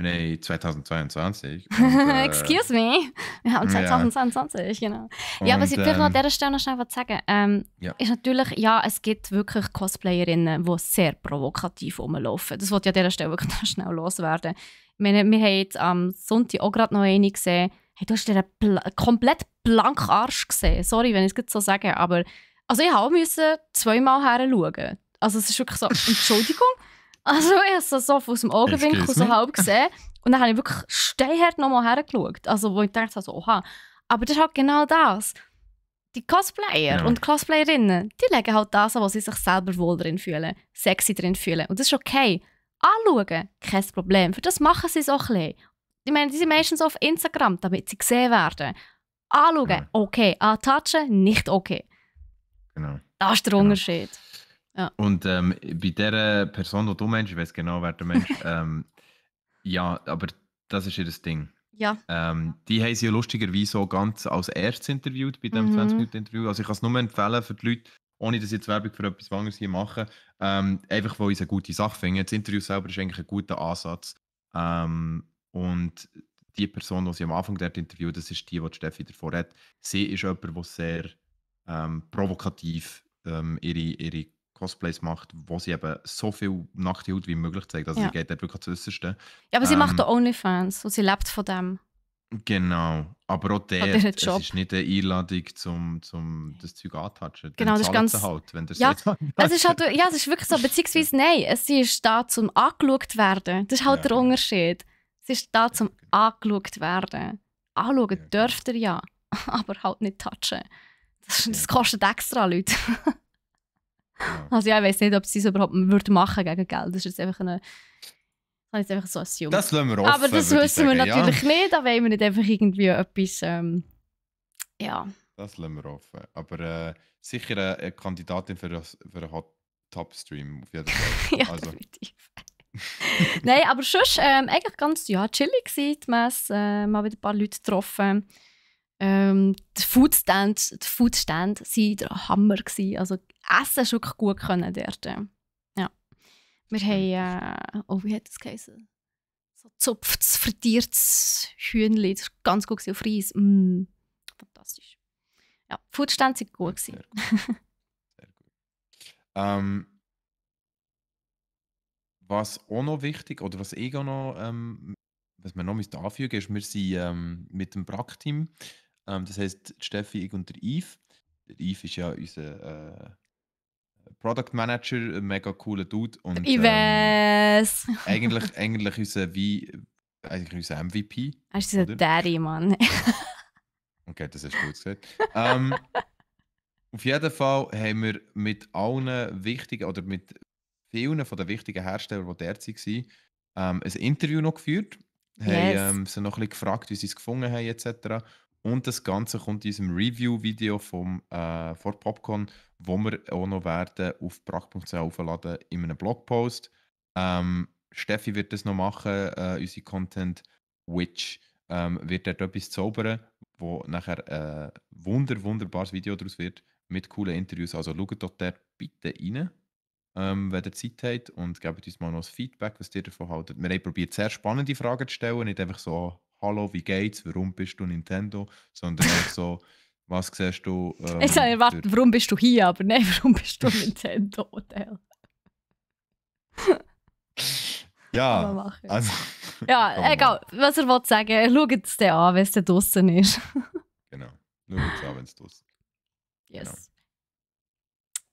wir haben 2022. Und, Excuse me. Wir haben 2022, genau. Ja, aber ich vielleicht noch an dieser Stelle noch schnell was sagen. Ist natürlich, ja, es gibt wirklich Cosplayerinnen, die sehr provokativ rumlaufen. Das wollte ich an dieser Stelle wirklich noch schnell loswerden. Ich meine, wir haben jetzt am Sonntag auch gerade noch eine gesehen. Hey, du hast dir einen komplett blanken Arsch gesehen. Sorry, wenn ich es so sage, aber also ich musste 2-mal her schauen. Also es ist wirklich so, Entschuldigung. Also ich habe es so aus dem Augenwinkel so halb gesehen. Und dann habe ich wirklich steinhart nochmal hergeschaut. Also wo ich dachte, so, oha. Aber das ist halt genau das. Die Cosplayer und Cosplayerinnen, die legen halt das an, wo sie sich selber wohl drin fühlen, sexy drin fühlen. Und das ist okay. Anschauen, kein Problem. Für das machen sie es auch ein bisschen. Ich meine, die sind meistens auf Instagram, damit sie gesehen werden. Anschauen, okay. Antatschen, nicht okay. Genau. Das ist der Unterschied. Ja. Und bei dieser Person, die du meinst, ich weiß genau, wer du meinst, ja, aber das ist ihr Ding. Ja. Die haben sie ja lustigerweise so ganz als erstes interviewt bei diesem 20-Minuten-Interview. Also ich kann es nur empfehlen für die Leute, ohne dass ich jetzt Werbung für etwas anderes hier mache, einfach weil ich es eine gute Sache finde. Das Interview selber ist eigentlich ein guter Ansatz. Und die Person, die sie am Anfang dort interviewt, das ist die Steffi davor hat. Sie ist jemand, der sehr provokativ ihre Cosplays macht, wo sie eben so viel nackte Haut wie möglich zeigt. Also sie geht dort wirklich ans Äußerste. Ja, aber sie macht auch OnlyFans und sie lebt von dem. Genau, aber auch der, es ist nicht eine Einladung, zum das Zeug antatschen. Genau, das ist ganz... Halt, wenn es ist halt, ja, es ist wirklich so, beziehungsweise nein, sie ist da, zum angeschaut werden. Das ist halt der Unterschied. Sie ist da, zum angeschaut werden. Anschauen dürft ihr ja, aber halt nicht touchen. Das kostet extra, Leute. Also ja, ich weiß nicht, ob sie es überhaupt machen gegen Geld. Das ist jetzt einfach eine... Das ist einfach so assumed. Das lassen wir offen, aber das wissen wir natürlich nicht. Da wollen wir nicht einfach irgendwie etwas... ja. Das lassen wir offen. Aber sicher eine Kandidatin für einen Hot Top Stream auf jeden Fall. Ja, also. Definitiv. Nein, aber sonst eigentlich ganz chillig gewesen, die Messe. Mal wieder ein paar Leute getroffen. Der Foodstand war der Hammer gewesen. Also Essen ist wirklich gut können dort. Ja. Wir haben, wie hat das geheißen? So zupftes, frittiertes Hühnchen. Das war ganz gut auf Reis. Fantastisch. Foodstände sind gut gewesen. Sehr gut. Was auch noch wichtig, oder was ich auch noch, was wir noch anfügen müssen, ist, wir sind mit dem Brack-Team, das heisst Steffi, ich und der Yves. Der Yves ist ja unser Product Manager, ein mega cooler Dude. Und Ich weiß. eigentlich eigentlich unser MVP. Er ist dieser oder? Daddy, Mann. Okay, das hast du gut gesagt. Auf jeden Fall haben wir mit allen wichtigen oder mit vielen von den wichtigen Herstellern, die derzeit waren, ein Interview noch geführt. Yes. Haben sie noch ein bisschen gefragt, wie sie es gefunden haben, etc. Und das Ganze kommt in unserem Review-Video von Popcorn, wo wir auch noch werden auf brack.ch aufladen in einem Blogpost. Steffi wird das noch machen, unsere Content Witch wird dort etwas zaubern, wo nachher ein wunderbares Video daraus wird, mit coolen Interviews. Also schaut dort bitte rein, wenn ihr Zeit habt, und gebt uns mal noch das Feedback, was ihr davon haltet. Wir haben probiert, sehr spannende Fragen zu stellen, nicht einfach so «Hallo, wie geht's? Warum bist du Nintendo?» sondern einfach so «Was siehst du?» Ich habe erwartet, warum bist du hier, aber nein, warum bist du Nintendo Hotel? Ja, also... Ja, egal, was er will sagen, schaut es dir an, wenn es dann draußen ist. Genau, schaut es an, wenn es draußen ist. Yes. Genau.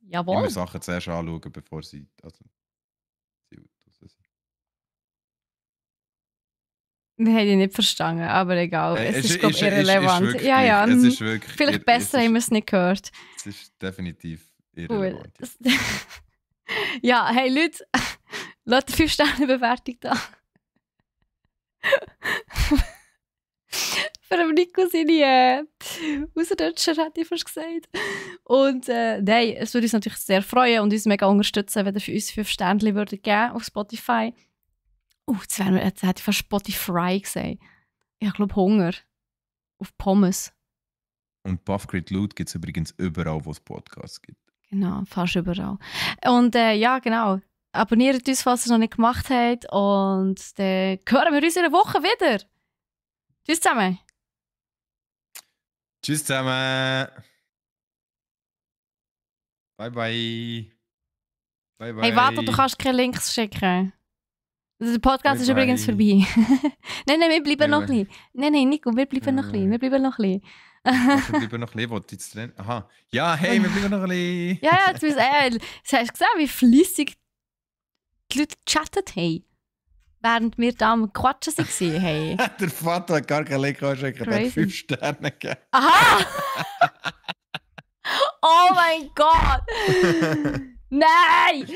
Jawohl. Immer Sachen zuerst anschauen, bevor sie draußen sind. Wir haben ihn nicht verstanden, aber egal. Es ist, glaube ich, irrelevant. Ist ja. Es ist wirklich, vielleicht besser haben wir es nicht gehört. Es ist definitiv irrelevant. Cool. Ja, hey Leute, lasst 5-Sterne-Bewertung da. Für den Nico seine Ausrutscher, hätte ich fast gesagt. Und nein, es würde uns natürlich sehr freuen und uns mega unterstützen, wenn ihr für uns 5 Sterne würdet geben auf Spotify. Jetzt hätte ich fast Spotify gesagt. Ich glaube Hunger. Auf Pommes. Und Buffgrid Loot gibt es übrigens überall, wo es Podcasts gibt. Genau, fast überall. Und ja, genau. Abonniert uns, falls ihr es noch nicht gemacht habt. Und dann hören wir uns in einer Woche wieder. Tschüss zusammen. Tschüss zusammen. Bye bye. Bye bye. Hey, warte, du kannst keine Links schicken. Der Podcast ist Bye, übrigens bye. vorbei. nein, wir bleiben Bye, noch ein bye. bisschen. Nein, Nico, wir bleiben noch ein bisschen. Wir bleiben noch ein bisschen. Was, wir bleiben noch ein bisschen. Wollt ihr jetzt drin? Aha. Ja, hey, wir bleiben noch ein bisschen. Ja, jetzt hast du gesehen, wie fleissig die Leute gechattet haben? Während wir da am Quatschen waren. Hey. Der Vater hat gar keinen Link geschickt, er hat 5 Sterne gegeben. Aha! Oh mein Gott! Nein!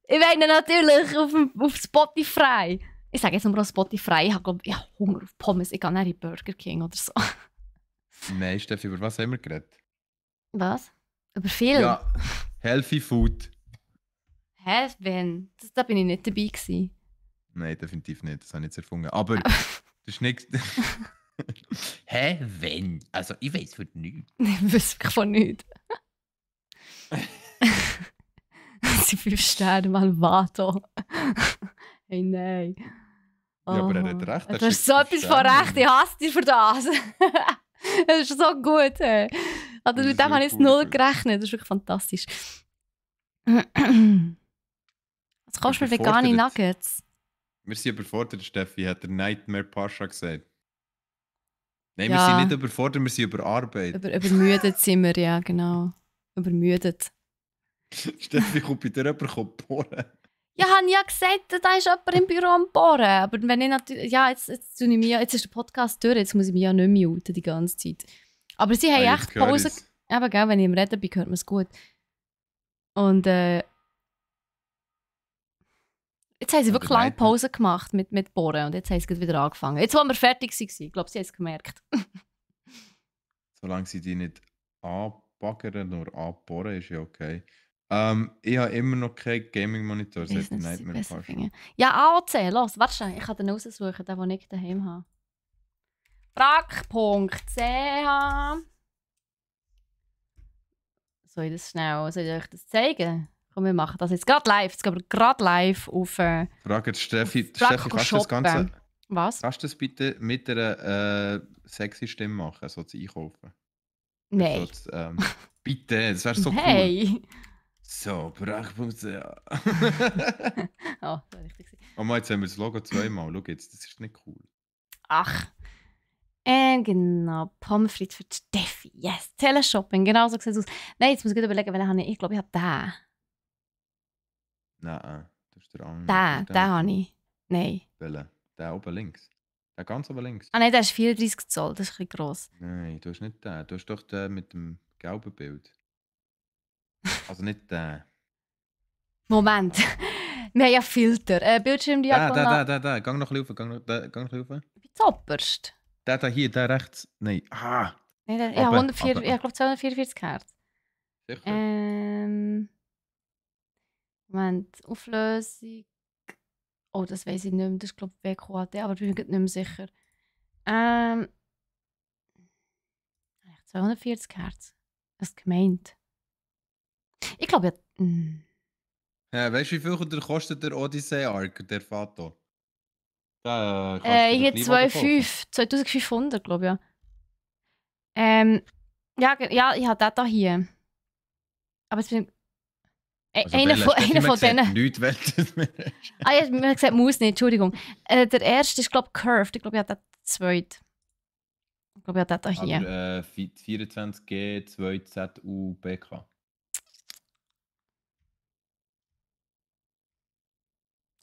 Ich meine natürlich auf Spotify. Ich sage jetzt nur auf Spotify. Ich habe Hunger auf Pommes. Ich gehe nicht in Burger King oder so. Nein, Steffi, über was haben wir geredet? Was? Über viel? Ja, Healthy Food. Hä, wenn? Da bin ich nicht dabei gewesen. Nein, definitiv nicht. Das habe ich jetzt erfunden. Aber das ist nichts. Hä? Wenn? Also, ich weiß von nichts. Ich weiß wirklich von nichts. Das sind 5 Sterne mal Vato. Hey, nein. Ja, aber er hat recht. Du hast so etwas von recht. Ich hasse dich für das. Das ist so gut. Hey. Also, mit dem habe ich jetzt null gerechnet. Das ist wirklich fantastisch. Was kostet mir vegane Nuggets? Wir sind überfordert, Steffi, hat der Nightmare Pascha gesagt. Nein, Ja. wir sind nicht überfordert, wir sind überarbeitet. Übermüdet sind wir, ja, genau. Übermüdet. Steffi, kommt bei dir jemand bohren? Ja, habe ich ja gesagt, da ist jemand im Büro am Bohren. Aber wenn ich natürlich... Ja, jetzt ist der Podcast durch, jetzt muss ich mich ja nicht muten die ganze Zeit. Aber sie haben echt Pause... Eben, gell, wenn ich im Reden bin, hört man es gut. Und jetzt haben sie wirklich lange Pause gemacht mit Bohren und jetzt haben sie wieder angefangen. Jetzt, wo wir fertig waren, ich glaube, sie haben es gemerkt. Solange sie die nicht anbaggern, nur anbohren, ist ja okay. Ich habe immer noch keinen Gaming-Monitor, seit der Nightmare Pascha. Ja, AOC, los, warte schnell, ich kann den raussuchen, den ich daheim habe. brack.ch. Soll ich euch das zeigen? Komm, wir machen das jetzt gerade live. Jetzt gehen wir gerade live auf... Frage jetzt Steffi, kannst du das Ganze... Was? Kannst du das bitte mit einer sexy Stimme machen, so zu einkaufen? Nein. Bitte, das wäre so cool. Hey! So, Brachpunkt. Ja. Oh, das war richtig. Oh Mann, jetzt haben wir das Logo zweimal. Schau jetzt, das ist nicht cool. Ach. Genau. Pommes frites für die Steffi. Yes. Teleshopping. Genau so sieht es aus. Nein, jetzt muss ich gerade überlegen, welchen habe ich. Ich glaube, ich habe den. Nein, das ist der andere. Den habe ich. Nein. Welchen? Der oben links. Der ganz oben links. Ah nein, der ist 34 Zoll. Das ist ein bisschen gross. Nein, du hast nicht den. Du hast doch den mit dem gelben Bild. Also nicht den. Moment. Wir haben ja Filter. Bildschirmdiagonal. Da. Gang noch ein bisschen rauf. Gang noch ein bisschen rauf. Wie zopperst? Der hier, der rechts. Nein. Ah! Nein, ich habe Aber- 244 Hertz. Sicher. Moment, Auflösung. Oh, das weiß ich nicht mehr. Das ist, glaube ich, WQHD, aber ich bin mir gerade nicht mehr sicher. 240 Hertz. Das ist gemeint. Ich glaube, Ja, weißt du, wie viel kostet der Odyssey Arc, der Fato? ich habe 2500, glaube ich. Ja, ich habe den hier. Aber es bin einer von denen. Nichts welches mehr. Ah, ja, man hat gesagt, Maus nicht, Entschuldigung. Der erste ist, glaube ich, Curved. Ich glaube, ich habe den zweiten. Ich glaube, ich habe den hier. Aber 24G 2ZU BK.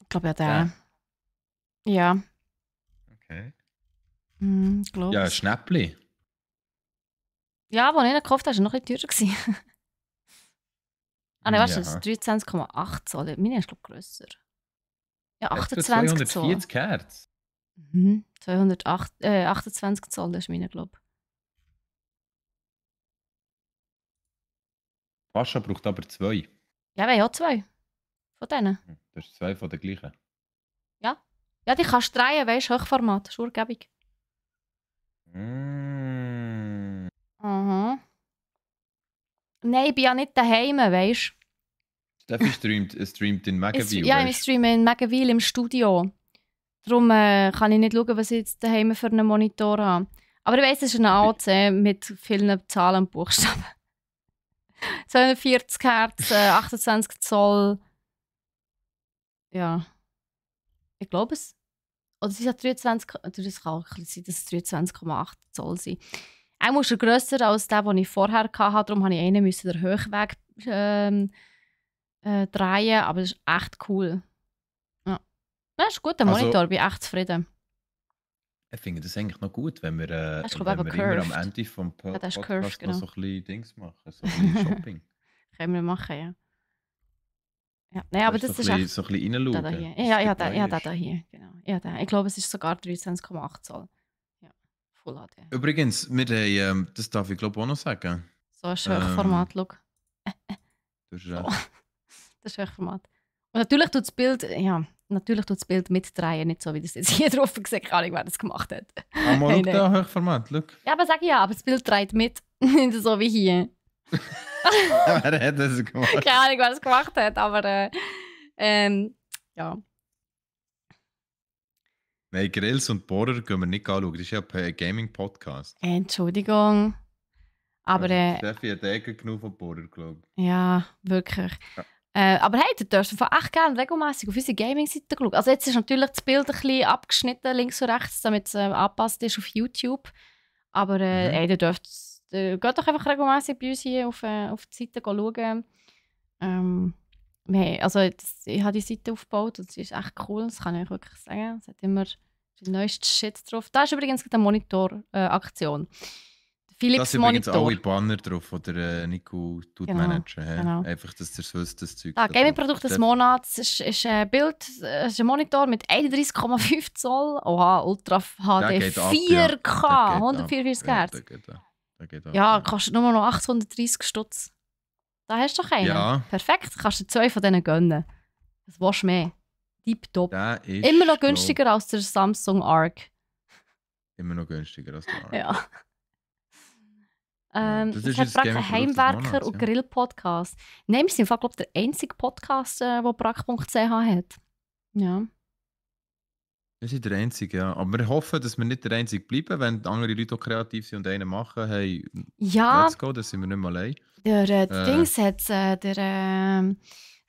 Ich glaube, ich habe den. Ja. Okay. Ich glaube. Ja, ein Schnäppli. Ja, als ich ihn gekauft habe, war er noch ein bisschen teurer. Ah, nein, weißt du, das Ja. ist 13,8 Zoll. Meine ist, glaube ich, grösser. Ja, Extra 28 Zoll. 240 Hertz. 28 Zoll, das ist meine, glaube ich. Pascha braucht aber 2. Ja, wir haben auch 2 von denen. Das ist 2 von den gleichen. Ja, die kannst du drehen, weißt du, Hochformat, das ist urgebig. Mm. Aha. Nein, ich bin ja nicht daheim, weißt du. Steffi streamt in Magaville. Ja, ich streame in Magaville im Studio. Darum kann ich nicht schauen, was ich jetzt daheim für einen Monitor habe. Aber ich weiss, es ist ein AC mit vielen Zahlen und Buchstaben. 240 Hertz, 28 Zoll. Ja. Ich glaube es. Oder sie hat 23. Das kann auch sein, dass es 23,8 Zoll sein. Er muss grösser als der, den ich vorher hatte. Darum musste ich einen den Hochweg drehen. Aber das ist echt cool. Ja. Das ist ein guter Monitor, ich bin echt zufrieden. Ich finde das eigentlich noch gut, wenn wir, Das ist, wenn glaube ich, wir immer am curved. Ende vom Ja, das ist Podcast curved, noch so ein bisschen Dings machen. So ein bisschen Shopping. Können wir machen, ja. Ja, nein, aber das so ist ein echt... bisschen reinschauen. Da hier. Ja, den hier. Genau. Ja, den. Ich glaube, es ist sogar 13,8 Zoll. Ja, Full HD. Übrigens, wir haben, das darf ich glaube auch noch sagen. So ein Hochformat, schau. Das ist So. recht. Das ist Hochformat. Und natürlich tut das Bild, mitdrehen, nicht so, wie das jetzt hier drauf gesehen keine Ahnung, wer das gemacht hat. Mal schau da, Hochformat, schau. Ja, aber sag ich ja, aber das Bild dreht mit. Nicht so wie hier. Wer hat das gemacht? Keine Ahnung, wer das gemacht hat, aber ja. Nein, Grills und Bohrer können wir nicht anschauen. Das ist ja ein Gaming-Podcast. Entschuldigung. Aber Steffi hat genug von Bohrer, glaube ich. ja, wirklich. Ja. Aber hey, du darfst einfach echt gerne regelmäßig auf unsere Gaming-Seite schauen. Also jetzt ist natürlich das Bild ein bisschen abgeschnitten, links und rechts, damit es angepasst ist auf YouTube. Aber hey, du dürft geht doch einfach regelmäßig bei uns hier auf die Seite schauen. Ich habe die Seite aufgebaut und sie ist echt cool, das kann ich euch wirklich sagen. Es hat immer den neuesten Shit drauf. Da ist übrigens eine Monitor-Aktion. Philips Monitor. Da sind übrigens Monitor. alle Banner drauf, die Nico managen. Genau. Einfach, dass ihr wisst, das Zeug. Gaming-Produkt des Monats ist ein Bild, ist ein Monitor mit 31,5 Zoll. Oha, Ultra HD 4K, 144 Hertz. Ja, kostet nur noch 830 Stutz. Da hast du doch einen. Ja. Perfekt, kannst du 2 von denen gönnen. Das willst du mehr. Tipptopp. Immer Immer noch günstiger als der Samsung Arc. Immer noch günstiger als der Arc. Ja. Das das ist hat das praktisch ein Gaming-Produkt des Heimwerker- Monats, und ja. Grill-Podcast. Nein, wir sind glaube ich der einzige Podcast, der brack.ch hat. Ja. Wir sind der Einzige, ja. Aber wir hoffen, dass wir nicht der Einzige bleiben. Wenn andere Leute auch kreativ sind und einen machen, hey, Ja, let's go, dann sind wir nicht mehr allein. der Äh, Dings hat,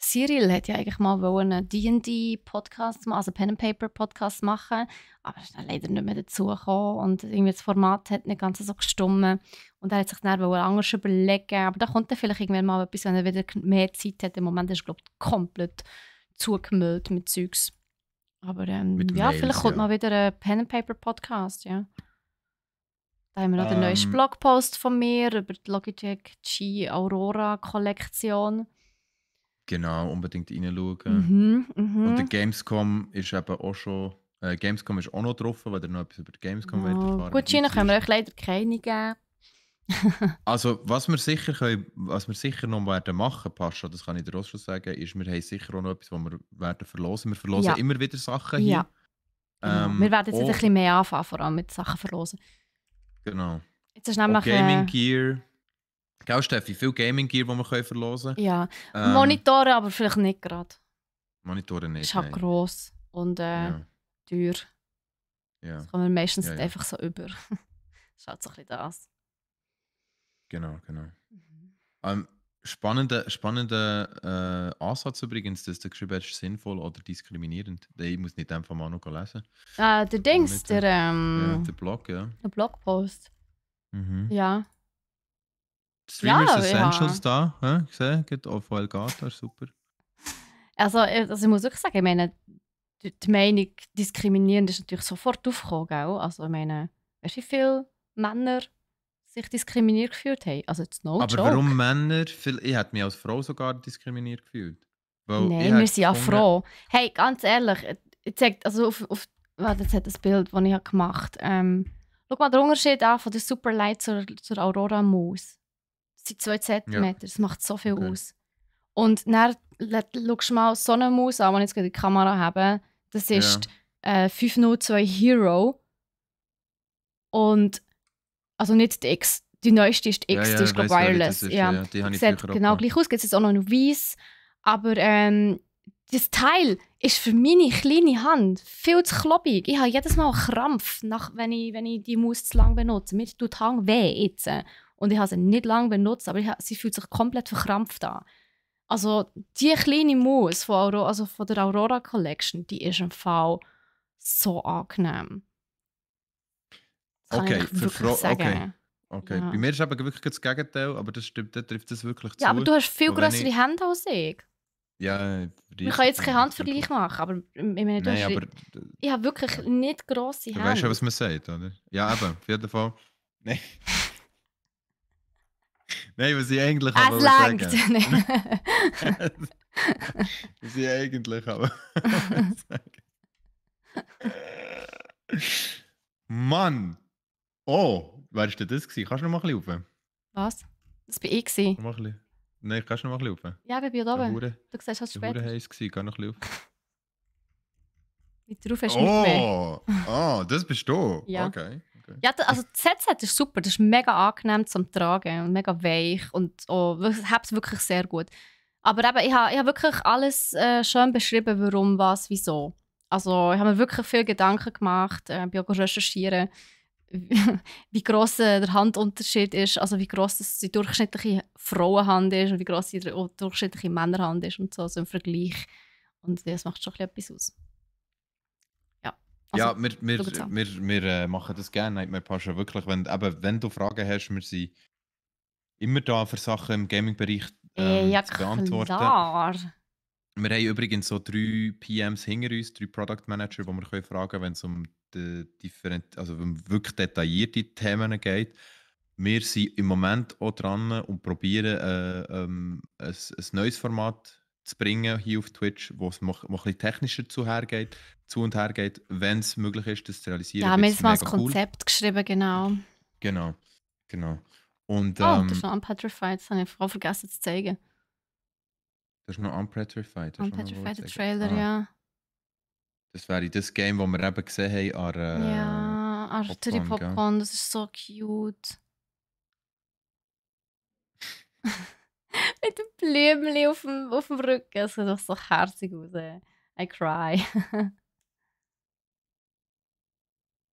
Cyril hat ja eigentlich mal wollen einen D&D-Podcast machen, also Pen and Paper Podcast machen, aber ist dann leider nicht mehr dazu gekommen und irgendwie das Format hat nicht ganz so gestimmt und er hat sich dann wohl anders überlegen, aber da kommt dann vielleicht irgendwann mal etwas, wenn er wieder mehr Zeit hat. Im Moment ist er, glaube ich, komplett zugemüllt mit Zeugs. Aber mit ja, vielleicht Mails, kommt ja. mal wieder ein Pen and Paper Podcast, ja. Da haben wir noch den neuesten Ähm, Blogpost von mir über die Logitech G Aurora Kollektion. genau, unbedingt reinschauen. Mhm, Und der mhm. Gamescom ist eben auch schon. Gamescom ist auch noch drauf, weil ihr noch etwas über die Gamescom wollt Ja, erfahren. Gutscheine Weiter können wir ist. euch leider keine geben. Also, was wir sicher noch werden machen, Pascha, das kann ich dir auch schon sagen, ist, wir haben sicher auch noch etwas, was wir werden verlosen. Wir verlosen Ja, immer wieder Sachen hier. ja, genau. Wir werden jetzt wieder ein Auch, bisschen mehr anfangen, vor allem mit Sachen verlosen. genau. Jetzt ist Auch nämlich, Gaming Gear. Gell, Steffi, viel Gaming Gear, das wir können verlosen ja, können. Monitore, aber vielleicht nicht gerade. Monitore Ist nicht, halt nein. gross und Ja, teuer. ja, Das kommen wir meistens ja, ja. einfach so über. Das ist halt so ein bisschen das. Genau, genau. Mhm. Spannender Ansatz übrigens, dass du geschrieben hast, sinnvoll oder diskriminierend. Ich muss nicht einfach mal noch lesen. Der Noch Dings, nicht, ja, der Blog, ja. der Blogpost. Mhm. Ja. Streamers Ja, Essentials da, gesehen, geht auf Elgato, super. also ich muss wirklich sagen, ich meine, die Meinung diskriminierend ist natürlich sofort aufgekommen, gell? Also ich meine, weißt du, wie viele Männer sich diskriminiert gefühlt haben? Also jetzt no Aber joke. warum Männer? Ich hätte mich als Frau sogar diskriminiert gefühlt. Weil ich Nein, wir hätte sind ja gefunden, froh. Hey, ganz ehrlich, ich zeig, also warte, jetzt hat das Bild, das ich gemacht habe. Schau mal den Unterschied an von der Superlight zur Aurora Maus. Das sind 2 ja, Zentimeter, das macht so viel okay. aus. Und dann schaust du mal so eine Maus an, die ich jetzt gerade in die Kamera habe. Das Ja, ist die 502 Hero. Und, also nicht die X. Die neueste ist die ja, X, die ja, ist, ich glaube ich, weiss, welche das wireless. ist. Ja, Ja, ja, die die habe ich früher sieht auch genau gehabt. gleich aus. Jetzt ist es auch noch weiß. Aber das Teil ist für meine kleine Hand viel zu klobig. Ich habe jedes Mal einen Krampf, wenn ich die Maus zu lange benutze. Mir tut die Hand weh jetzt. Und ich habe sie nicht lange benutzt, aber sie fühlt sich komplett verkrampft an. Also die kleine Maus also von der Aurora Collection, die ist im Fall so angenehm. Das kann ich Okay, euch wirklich okay. sagen. Okay. Bei Ja. mir ist eben wirklich das Gegenteil, aber das stimmt, da trifft das wirklich Ja, aber zu. du hast viel Weil wenn größere ich, Hände als ich. ja, Wir können jetzt riesig, keinen wirklich. Handvergleich machen, aber ich meine, Nein, aber ich habe wirklich ja. nicht grosse Du weißt ja, Hände. was man sagt, oder? Ja, eben, auf jeden Fall. Nein, nein, was ich eigentlich Es aber langt. sagen. Was ich eigentlich aber sagen. Mann! Oh, wer ist denn das gewesen? Kannst du noch mal ein bisschen rauf? Was? Das war ich. Gewesen. Noch mal ein bisschen. Nein, kannst du noch mal ein bisschen rauf? Ja, ich bin hier Der oben. Hure, Du siehst es der Hure später. heiß gewesen, geh noch ein bisschen rauf. Weiter rauf hast du nicht mehr. Oh, das bist du. Ja. Okay. Ja, also das Headset ist super. Das ist mega angenehm zum Tragen und mega weich und ich habe es wirklich sehr gut. Aber eben, ich habe wirklich alles schön beschrieben, warum, was, wieso. Also ich habe mir wirklich viel Gedanken gemacht, bin auch recherchieren, wie gross der Handunterschied ist, also wie gross die durchschnittliche Frauenhand ist und wie gross die durchschnittliche Männerhand ist und so im Vergleich. Und das macht schon etwas aus. Ja, also Ja, schau es an. wir machen das gerne. Wir passen wirklich, wenn du Fragen hast, wir sind immer da für Sachen im Gaming-Bereich Ja, zu beantworten. klar. Wir haben übrigens so 3 PMs hinter uns, 3 Product Manager, die wir können fragen können, wenn es um also um wirklich detaillierte Themen geht. Wir sind im Moment auch dran und probieren, ein neues Format zu bringen hier auf Twitch, wo es noch ein bisschen technischer zu und her geht. Wenn es möglich ist, das zu realisieren, Ja, wir wird haben es jetzt mal das mega cool. Konzept geschrieben, genau. Genau, genau. Und Oh, das ist noch Unpetrified, das habe ich voll vergessen zu zeigen. das ist noch Unpetrified. Das ist noch mal Unpetrified, der sagen. Trailer, ja. Das wäre das Game, das wir eben gesehen haben Ja, an Artery Popcorn, gell? Popcorn, das ist so cute. Mit dem Blümchen auf dem Rücken, das sieht doch so herzig aus. I cry.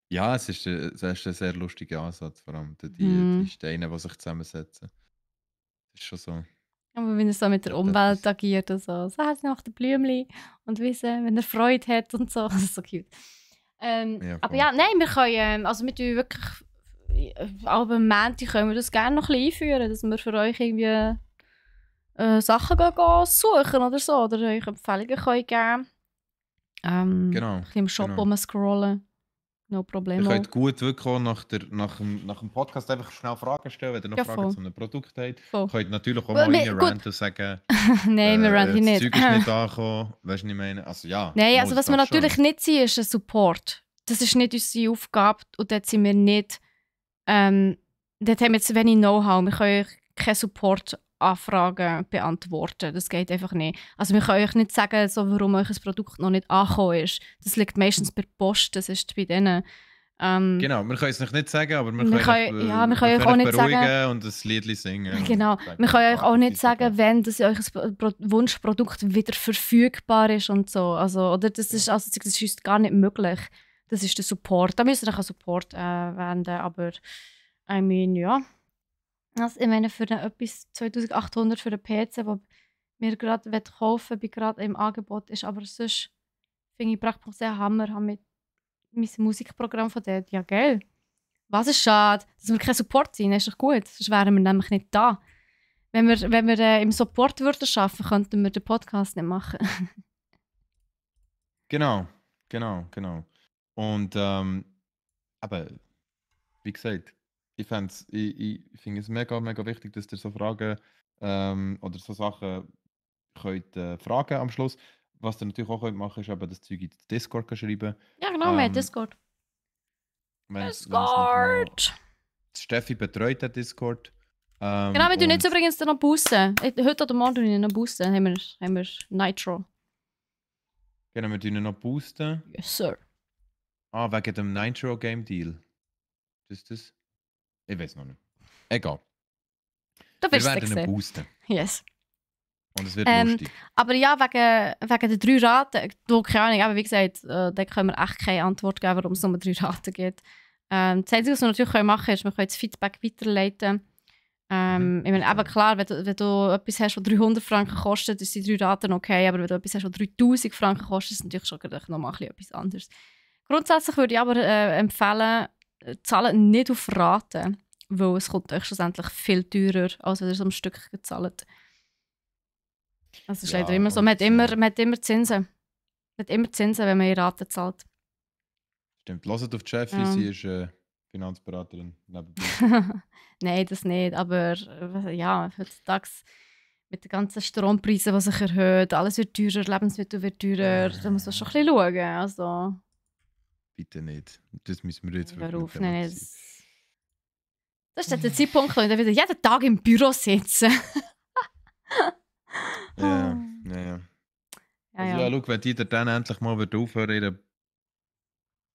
Ja, es ist ein sehr lustiger Ansatz, vor allem die Mhm. Steine, die sich zusammensetzen. Das ist schon so. Aber wenn er so mit der Hat Umwelt etwas. agiert und so. So hat nach den Blümchen und Wissen, wenn er Freude hat und so. Das ist so cute. Ja, Aber voll. ja, nein, wir können, also wir tun wirklich, aber am Montag können wir das gerne noch ein bisschen einführen, dass wir für euch irgendwie Sachen gehen suchen oder so, oder euch Empfehlungen können geben. Ein Genau, bisschen im Shop genau. rumscrollen. No Ihr problemo. könnt gut wirklich auch nach dem Podcast einfach schnell Fragen stellen, wenn ihr noch Ja, Fragen voll. zu einem Produkt habt. Ihr voll. könnt natürlich auch Well, mal gut. ranten und sagen, Nein, wir ranten das nicht. Zeug ist nicht angekommen. Weißt du, was ich meine? Also ja, Nein, mal, also das was wir darfst du natürlich schon. nicht sind, ist ein Support. Das ist nicht unsere Aufgabe und dort sind wir nicht, dort haben wir zu wenig Know-how. Wir können euch keine Support-Anfragen beantworten. Das geht einfach nicht. Also wir können euch nicht sagen, so, warum euch ein Produkt noch nicht angekommen ist. Das liegt meistens per Post, das ist bei denen. Genau, wir können es euch nicht sagen, aber wir Wir können, können, ja, wir wir können euch können auch euch nicht sagen, beruhigen und ein Liedli singen genau, und sagen, wir können euch auch wartet, nicht bis es kommt. sagen, wenn das euch ein Wunschprodukt wieder verfügbar ist und so. Also, oder das ist, also, das ist uns gar nicht möglich. Das ist der Support. Da müsst ihr euch an Support wenden, aber I mean, ja. Also, ich meine, für etwas 2800 für den PC, wo wir gerade kaufen bei gerade im Angebot ist, aber sonst finde ich Brack.ch Hammer, haben mit mein Musikprogramm von dort. Ja, gell? Was ist schade, dass wir kein Support sind, ist doch gut. Sonst wären wir nämlich nicht da. Wenn wir im Support würden arbeiten, könnten wir den Podcast nicht machen. Genau, genau. Und aber wie gesagt, ich finde es mega, mega wichtig, dass ihr so Fragen oder so Sachen könnt fragen am Schluss. Was ihr natürlich auch könnt machen, ist eben das Zeug in den Discord schreiben. Ja, genau, wir haben Ähm, Discord. wenn es nachher noch. Discord! Steffi betreut den Discord. Genau, wir tun jetzt Und übrigens dann noch boosten. Heute oder morgen tun wir noch boosten. Haben wir Nitro. genau, wir tun ihn noch boosten. Yes, sir. Wegen dem Nitro Game Deal. Ist das? Ich weiß noch nicht. Egal. Du Wir wirst es werden ihn sehen. boosten. Yes. Und es wird lustig. Aber ja, wegen den 3 Raten, du, keine Ahnung, aber wie gesagt, da können wir echt keine Antwort geben, warum es nur 3 Raten gibt. Das Einzige, was wir natürlich machen können, ist, wir können das Feedback weiterleiten. Ich meine, eben klar, wenn du etwas hast, das 300 Franken kostet, ist die 3 Raten okay, aber wenn du etwas hast, das 3000 Franken kostet, ist es natürlich schon noch mal etwas anderes. Grundsätzlich würde ich aber empfehlen, zahlen nicht auf Raten, weil es kommt euch schlussendlich viel teurer, als wenn ihr so ein Stück zahlt. Also es ist leider immer so, man hat immer Zinsen. Man hat immer Zinsen, wenn man in Raten zahlt. Stimmt. Hört auf Jeffy, Ja. sie ist Finanzberaterin nebenbei. Nein, das nicht. Aber ja, heutzutage mit den ganzen Strompreisen, die sich erhöhen, alles wird teurer, Lebensmittel wird teurer, da muss man schon ein bisschen schauen. Also, Bitte nicht. Das müssen wir jetzt hör wirklich auf. nicht Nein, thematisieren. das ist dann der Zeitpunkt, wo ich dann wieder jeden Tag im Büro sitze. Ja. Ja, Also ja. schau, wenn die dann endlich mal aufhören, ihren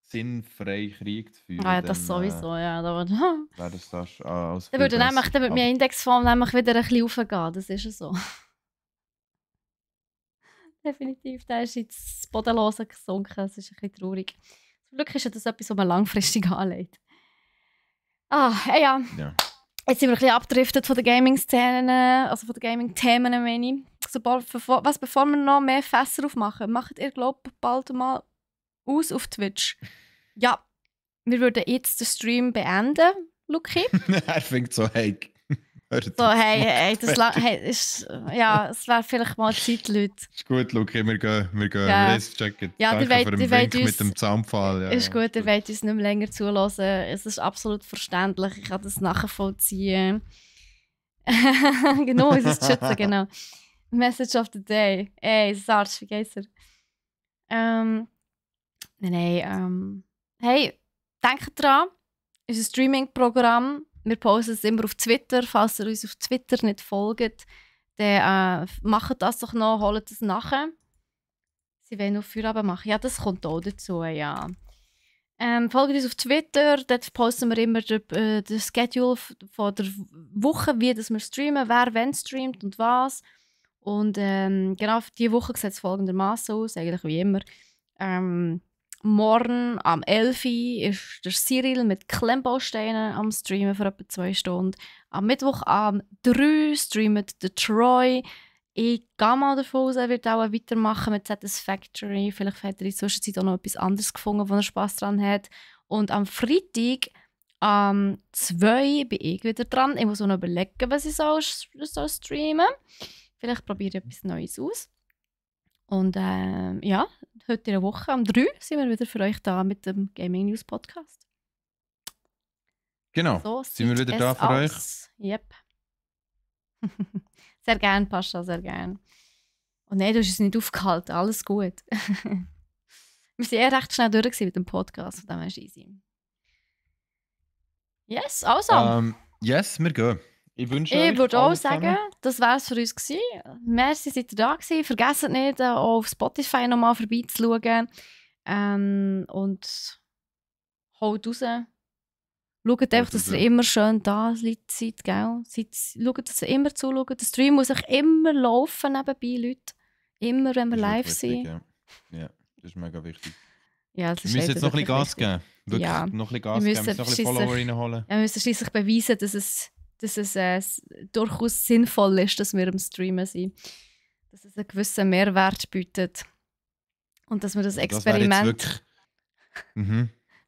sinnfreien Krieg zu führen, Ah, ja, das dann sowieso, ja. Da wäre das als würde viel nämlich, besser. dann würde mein Indexfonds nämlich wieder ein bisschen raufgehen. Das ist ja so. Definitiv, der ist ins Bodenlose gesunken. Das ist ein bisschen traurig. Zum Glück ist ja das etwas, was man langfristig anlegt. Ja. Ja. Jetzt sind wir ein bisschen abgedriftet von den Gaming-Szenen, also von den Gaming-Themen, meine ich. Bevor wir noch mehr Fässer aufmachen, macht ihr, glaube ich, bald mal aus auf Twitch? Ja, wir würden jetzt den Stream beenden, Luki. Er fängt so, hey. So, hey, es wäre vielleicht mal Zeit, Leute. Ist gut, Luki, wir gehen Ja. Race checken. Ja, Danke für den Wink mit dem Zaunpfahl. Ja, ist gut, ihr wollt uns nicht mehr länger zulassen. Es ist absolut verständlich, ich kann das nachvollziehen. Genau, es ist schützen, genau. Message of the Day. Ey, Sarge, wie geht's dir? Hey, denkt dran, unser Streaming-Programm, wir posten es immer auf Twitter. Falls ihr uns auf Twitter nicht folgt, dann macht das doch noch, holt es nachher. Sie wollen noch Feierabend machen. Ja, das kommt auch dazu, ja. Folgt uns auf Twitter, dort posten wir immer den Schedule von der Woche, wie das wir streamen, wer wann streamt und was. Und genau für diese Woche sieht es folgendermaßen aus, eigentlich wie immer. morgen am 11 Uhr ist der Cyril mit Klemmbausteinen am Streamen für etwa 2 Stunden. Am Mittwoch am 3 streamt der Troy. Ich gehe mal davon aus, er wird auch weitermachen mit Satisfactory. Vielleicht hat er in der Zwischenzeit auch noch etwas anderes gefunden, wo er Spass dran hat. Und am Freitag am 2 bin ich wieder dran. Ich muss noch überlegen, was ich soll streamen. Vielleicht probiere ich etwas Neues aus. Und ja, heute in der Woche am 3 sind wir wieder für euch da mit dem Gaming News Podcast. Genau, So sind wir wieder da für euch. Yep. Sehr gern, Pascha, sehr gern. Und nein, du hast uns nicht aufgehalten, alles gut. Wir sind eher recht schnell durch mit dem Podcast, von dem her ist easy. Yes, also. Yes, wir gehen. Ich würde auch sagen, das wäre es für uns gewesen. Merci, seid ihr da gewesen. Vergesst nicht, auch auf Spotify nochmal vorbeizuschauen. Und haut raus. Schaut einfach, dass ihr immer schön da seid, gell? Schaut, dass ihr immer zuschaut. Der Stream muss auch immer laufen nebenbei, Leute. Immer, wenn wir live sind. Ja, das ist mega wichtig. Ja, wir müssen jetzt noch ein bisschen Gas geben. Wirklich noch ein bisschen Gas geben, noch ein bisschen Follower reinholen. Ja, wir müssen schliesslich beweisen, dass es durchaus sinnvoll ist, dass wir am Streamen sind. Dass es einen gewissen Mehrwert bietet. Und dass wir das Experiment...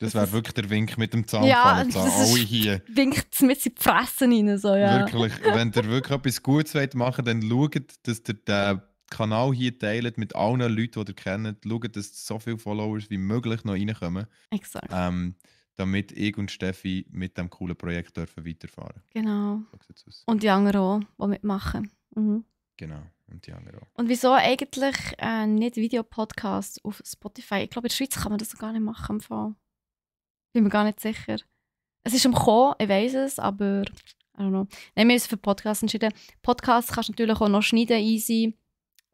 Das wäre wirklich der Wink mit dem Zahnfall. Ja, alle hier. Winkt mit in die Fresse rein. So, ja. Wirklich, wenn ihr wirklich etwas Gutes machen wollt, dann schaut, dass ihr den Kanal hier teilt mit allen Leuten, die ihr kennt. Schaut, dass so viele Followers wie möglich noch reinkommen. Exakt. Damit ich und Steffi mit diesem coolen Projekt dürfen weiterfahren. Genau. Und die anderen auch, die mitmachen. Mhm. Genau, und die anderen auch. Und wieso eigentlich nicht Videopodcast auf Spotify? Ich glaube, in der Schweiz kann man das gar nicht machen. Bin mir gar nicht sicher. Es ist am Kommen, ich weiss es, aber I don't know. Nein, wir haben uns für Podcasts entschieden. Podcasts kannst du natürlich auch noch schneiden, easy.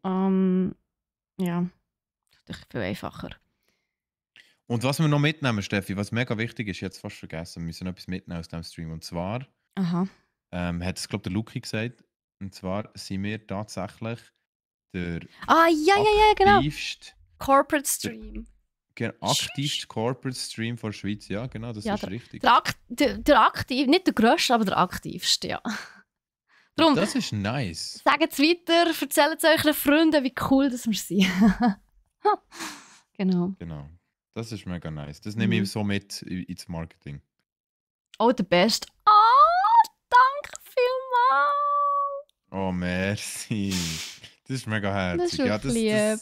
Ja, das ist viel einfacher. Und was wir noch mitnehmen, Steffi, was mega wichtig ist, jetzt fast vergessen, wir müssen noch etwas mitnehmen aus diesem Stream. Und zwar, hat es, glaube ich, der Luki gesagt, und zwar sind wir tatsächlich der genau. aktivste Corporate Stream. Aktivste Corporate Stream der Schweiz, ja, genau, das ist richtig. Der aktiv, nicht der grösste, aber der aktivste, ja. Darum, das ist nice. Sagt es weiter, erzählt es euren Freunden, wie cool das wir sind. Genau. Das ist mega nice. Das nehme ich so mit ins Marketing. Oh, der Beste. Oh, danke vielmals. Oh, merci. Das ist mega herzig. Das ist lieb.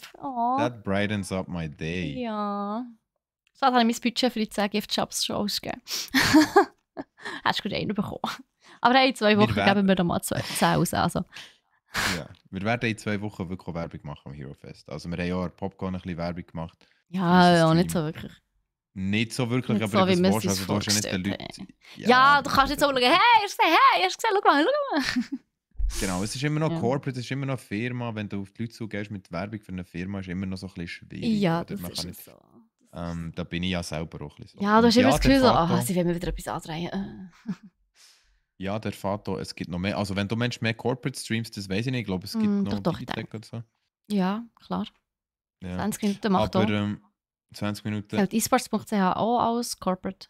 That brightens up my day. Ja. So habe ich mein Budget für die 10 Gift-Jobs schon ausgegeben. Hast du gut einen bekommen. Aber hey, in 2 Wochen geben wir nochmal 10 aus. Also. Ja, wir werden in 2 Wochen wirklich Werbung machen am Hero Fest. Also wir haben ja an Popcorn ein bisschen Werbung gemacht. Ja, nicht so wirklich. Nicht so wirklich, nicht aber so, das also du hast ja nicht den Leuten... Ja, du kannst nicht so schauen, hey, hast du gesehen, schau mal. Genau, es ist immer noch Corporate, es ist immer noch eine Firma. Wenn du auf die Leute zugehst mit Werbung für eine Firma, ist immer noch so ein bisschen schwierig. Ja, das ist nicht so. Da bin ich ja selber auch ein bisschen so. Ja, du hast immer das Gefühl, sie wollen mir wieder etwas andrehen. Ja, der Fato, es gibt noch mehr. Also wenn du meinst, mehr Corporate Streams, das weiß ich nicht. Ich glaube, es gibt noch Digitech oder so. Ja, klar. Ja. 20 Minuten macht auch. 20 Minuten. Zählt esports.ch auch als Corporate?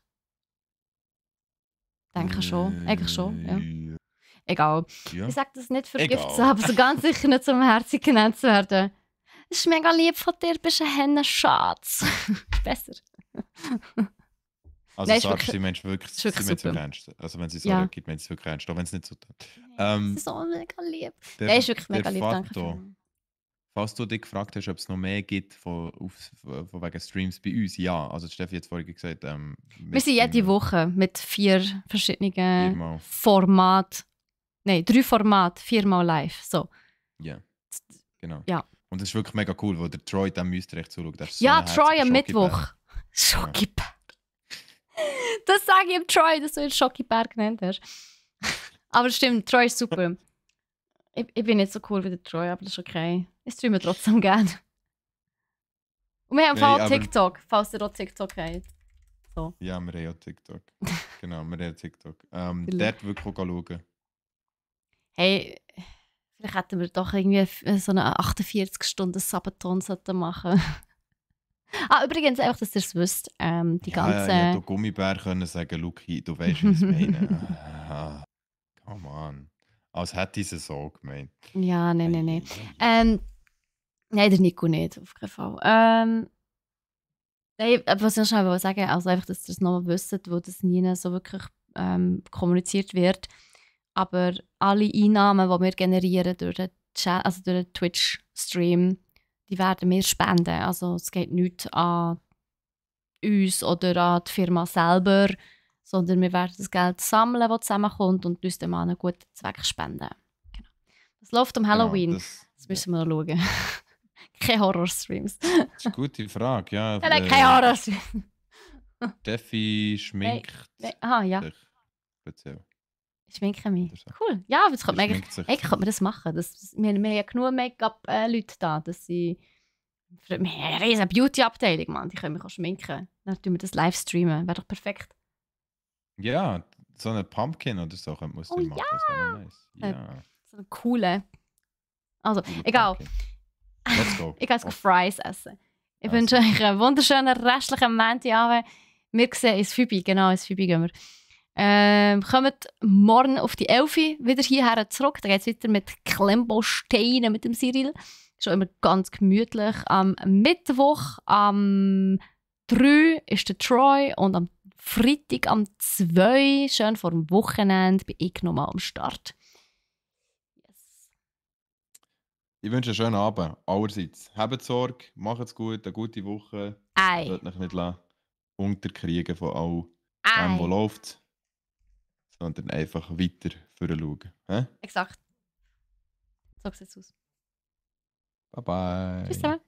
Denke schon. Eigentlich schon, ja. Egal. Ja. Ich sage das nicht für Gift zu haben, so ganz sicher nicht zum Herzen genannt zu werden. Das ist mega lieb von dir, du bist ein Hennenschatz. Besser. Also nein, sagst du, sie Mensch wirklich ernst. Also wenn sie so gibt, meint sie es wirklich ernst, auch wenn es nicht so tut. Das ist so mega lieb. Der ist wirklich mega lieb, danke. Falls du dich gefragt hast, ob es noch mehr gibt von wegen Streams bei uns, ja. Also Steffi hat vorhin gesagt, wir sind jede Woche mit 4 verschiedenen Formaten. Nein, 3 Formate, 4-mal live. So. Ja, genau. Ja. Und das ist wirklich mega cool, weil der Troy, dem müsst ihr echt zuschauen. Ja, so Troy am Mittwoch. Schokibär. Das sage ich ihm Troy, dass du ihn Schokibär genannt hast. Aber stimmt, Troy ist super. Ich bin nicht so cool wie der Troy, aber das ist okay. Ich streame trotzdem gerne. Und wir haben auch TikTok, falls ihr auch TikTok habt. So. Ja, wir haben ja TikTok. Genau, wir haben TikTok. Dort wirklich schauen. Hey, vielleicht hätten wir doch irgendwie so eine 48-Stunden-Sabaton machen. Übrigens, einfach, dass ihr es wisst, die ganze... Ja, du Gummibär können sagen, Luki, du weißt, wie ich es meine. Come on. Als hätte ich es so gemeint. Ja, nein. Ei. Nein, der Nico nicht, auf keinen Fall. Nein, was ich noch schnell sagen wollte, also einfach, dass ihr es noch wisst, wo das nie so wirklich kommuniziert wird. Aber alle Einnahmen, die wir generieren durch den Chat, also durch den Twitch-Stream, die werden wir spenden. Also es geht nicht an uns oder an die Firma selber, sondern wir werden das Geld sammeln, das zusammenkommt und uns dann an einen guten Zweck spenden. Genau. Das läuft um Halloween. Genau, das müssen wir noch schauen. Keine Horror-Streams. das ist eine gute Frage. Ja, Nein, keine Horror-Streams. Steffi schminkt Aha, ja. sich. Erzähl. Ich schminke mich. Oder so. Cool. Ja, aber jetzt könnte man Schminkt sich. eigentlich könnte man das machen. Wir haben ja genug Make-up-Leute da, dass sie... Wir haben eine riesige Beauty-Abteilung, Mann. Die können mich auch schminken. Dann tun wir das live streamen. Wäre doch perfekt. Ja, so eine Pumpkin oder so könnte man Oh machen. Das wäre noch nice. Ja. So eine coole... Also, coole egal. Pumpkin. Let's go. Ich gehe jetzt Auf. Fries essen. Ich Also. wünsche euch einen wunderschönen restlichen Montagabend. Wir sehen ins Fübi. Genau, ins Fübi gehen wir. Kommt morgen auf die 11 Uhr wieder hierher zurück. Dann geht es weiter mit Klemmbausteinen mit dem Cyril. Schon immer ganz gemütlich. Am Mittwoch, am 3 ist der Troy und am Freitag, am 2, schön vor dem Wochenende, bin ich nochmal am Start. Yes. Ich wünsche einen schönen Abend. Allerseits. Habt Sorge, macht's gut, eine gute Woche. Ei. Lasst euch nicht unterkriegen von all dem, Ei. was läuft. Sondern einfach weiter schauen. Exakt. So sieht es aus. Bye bye. Tschüss zusammen.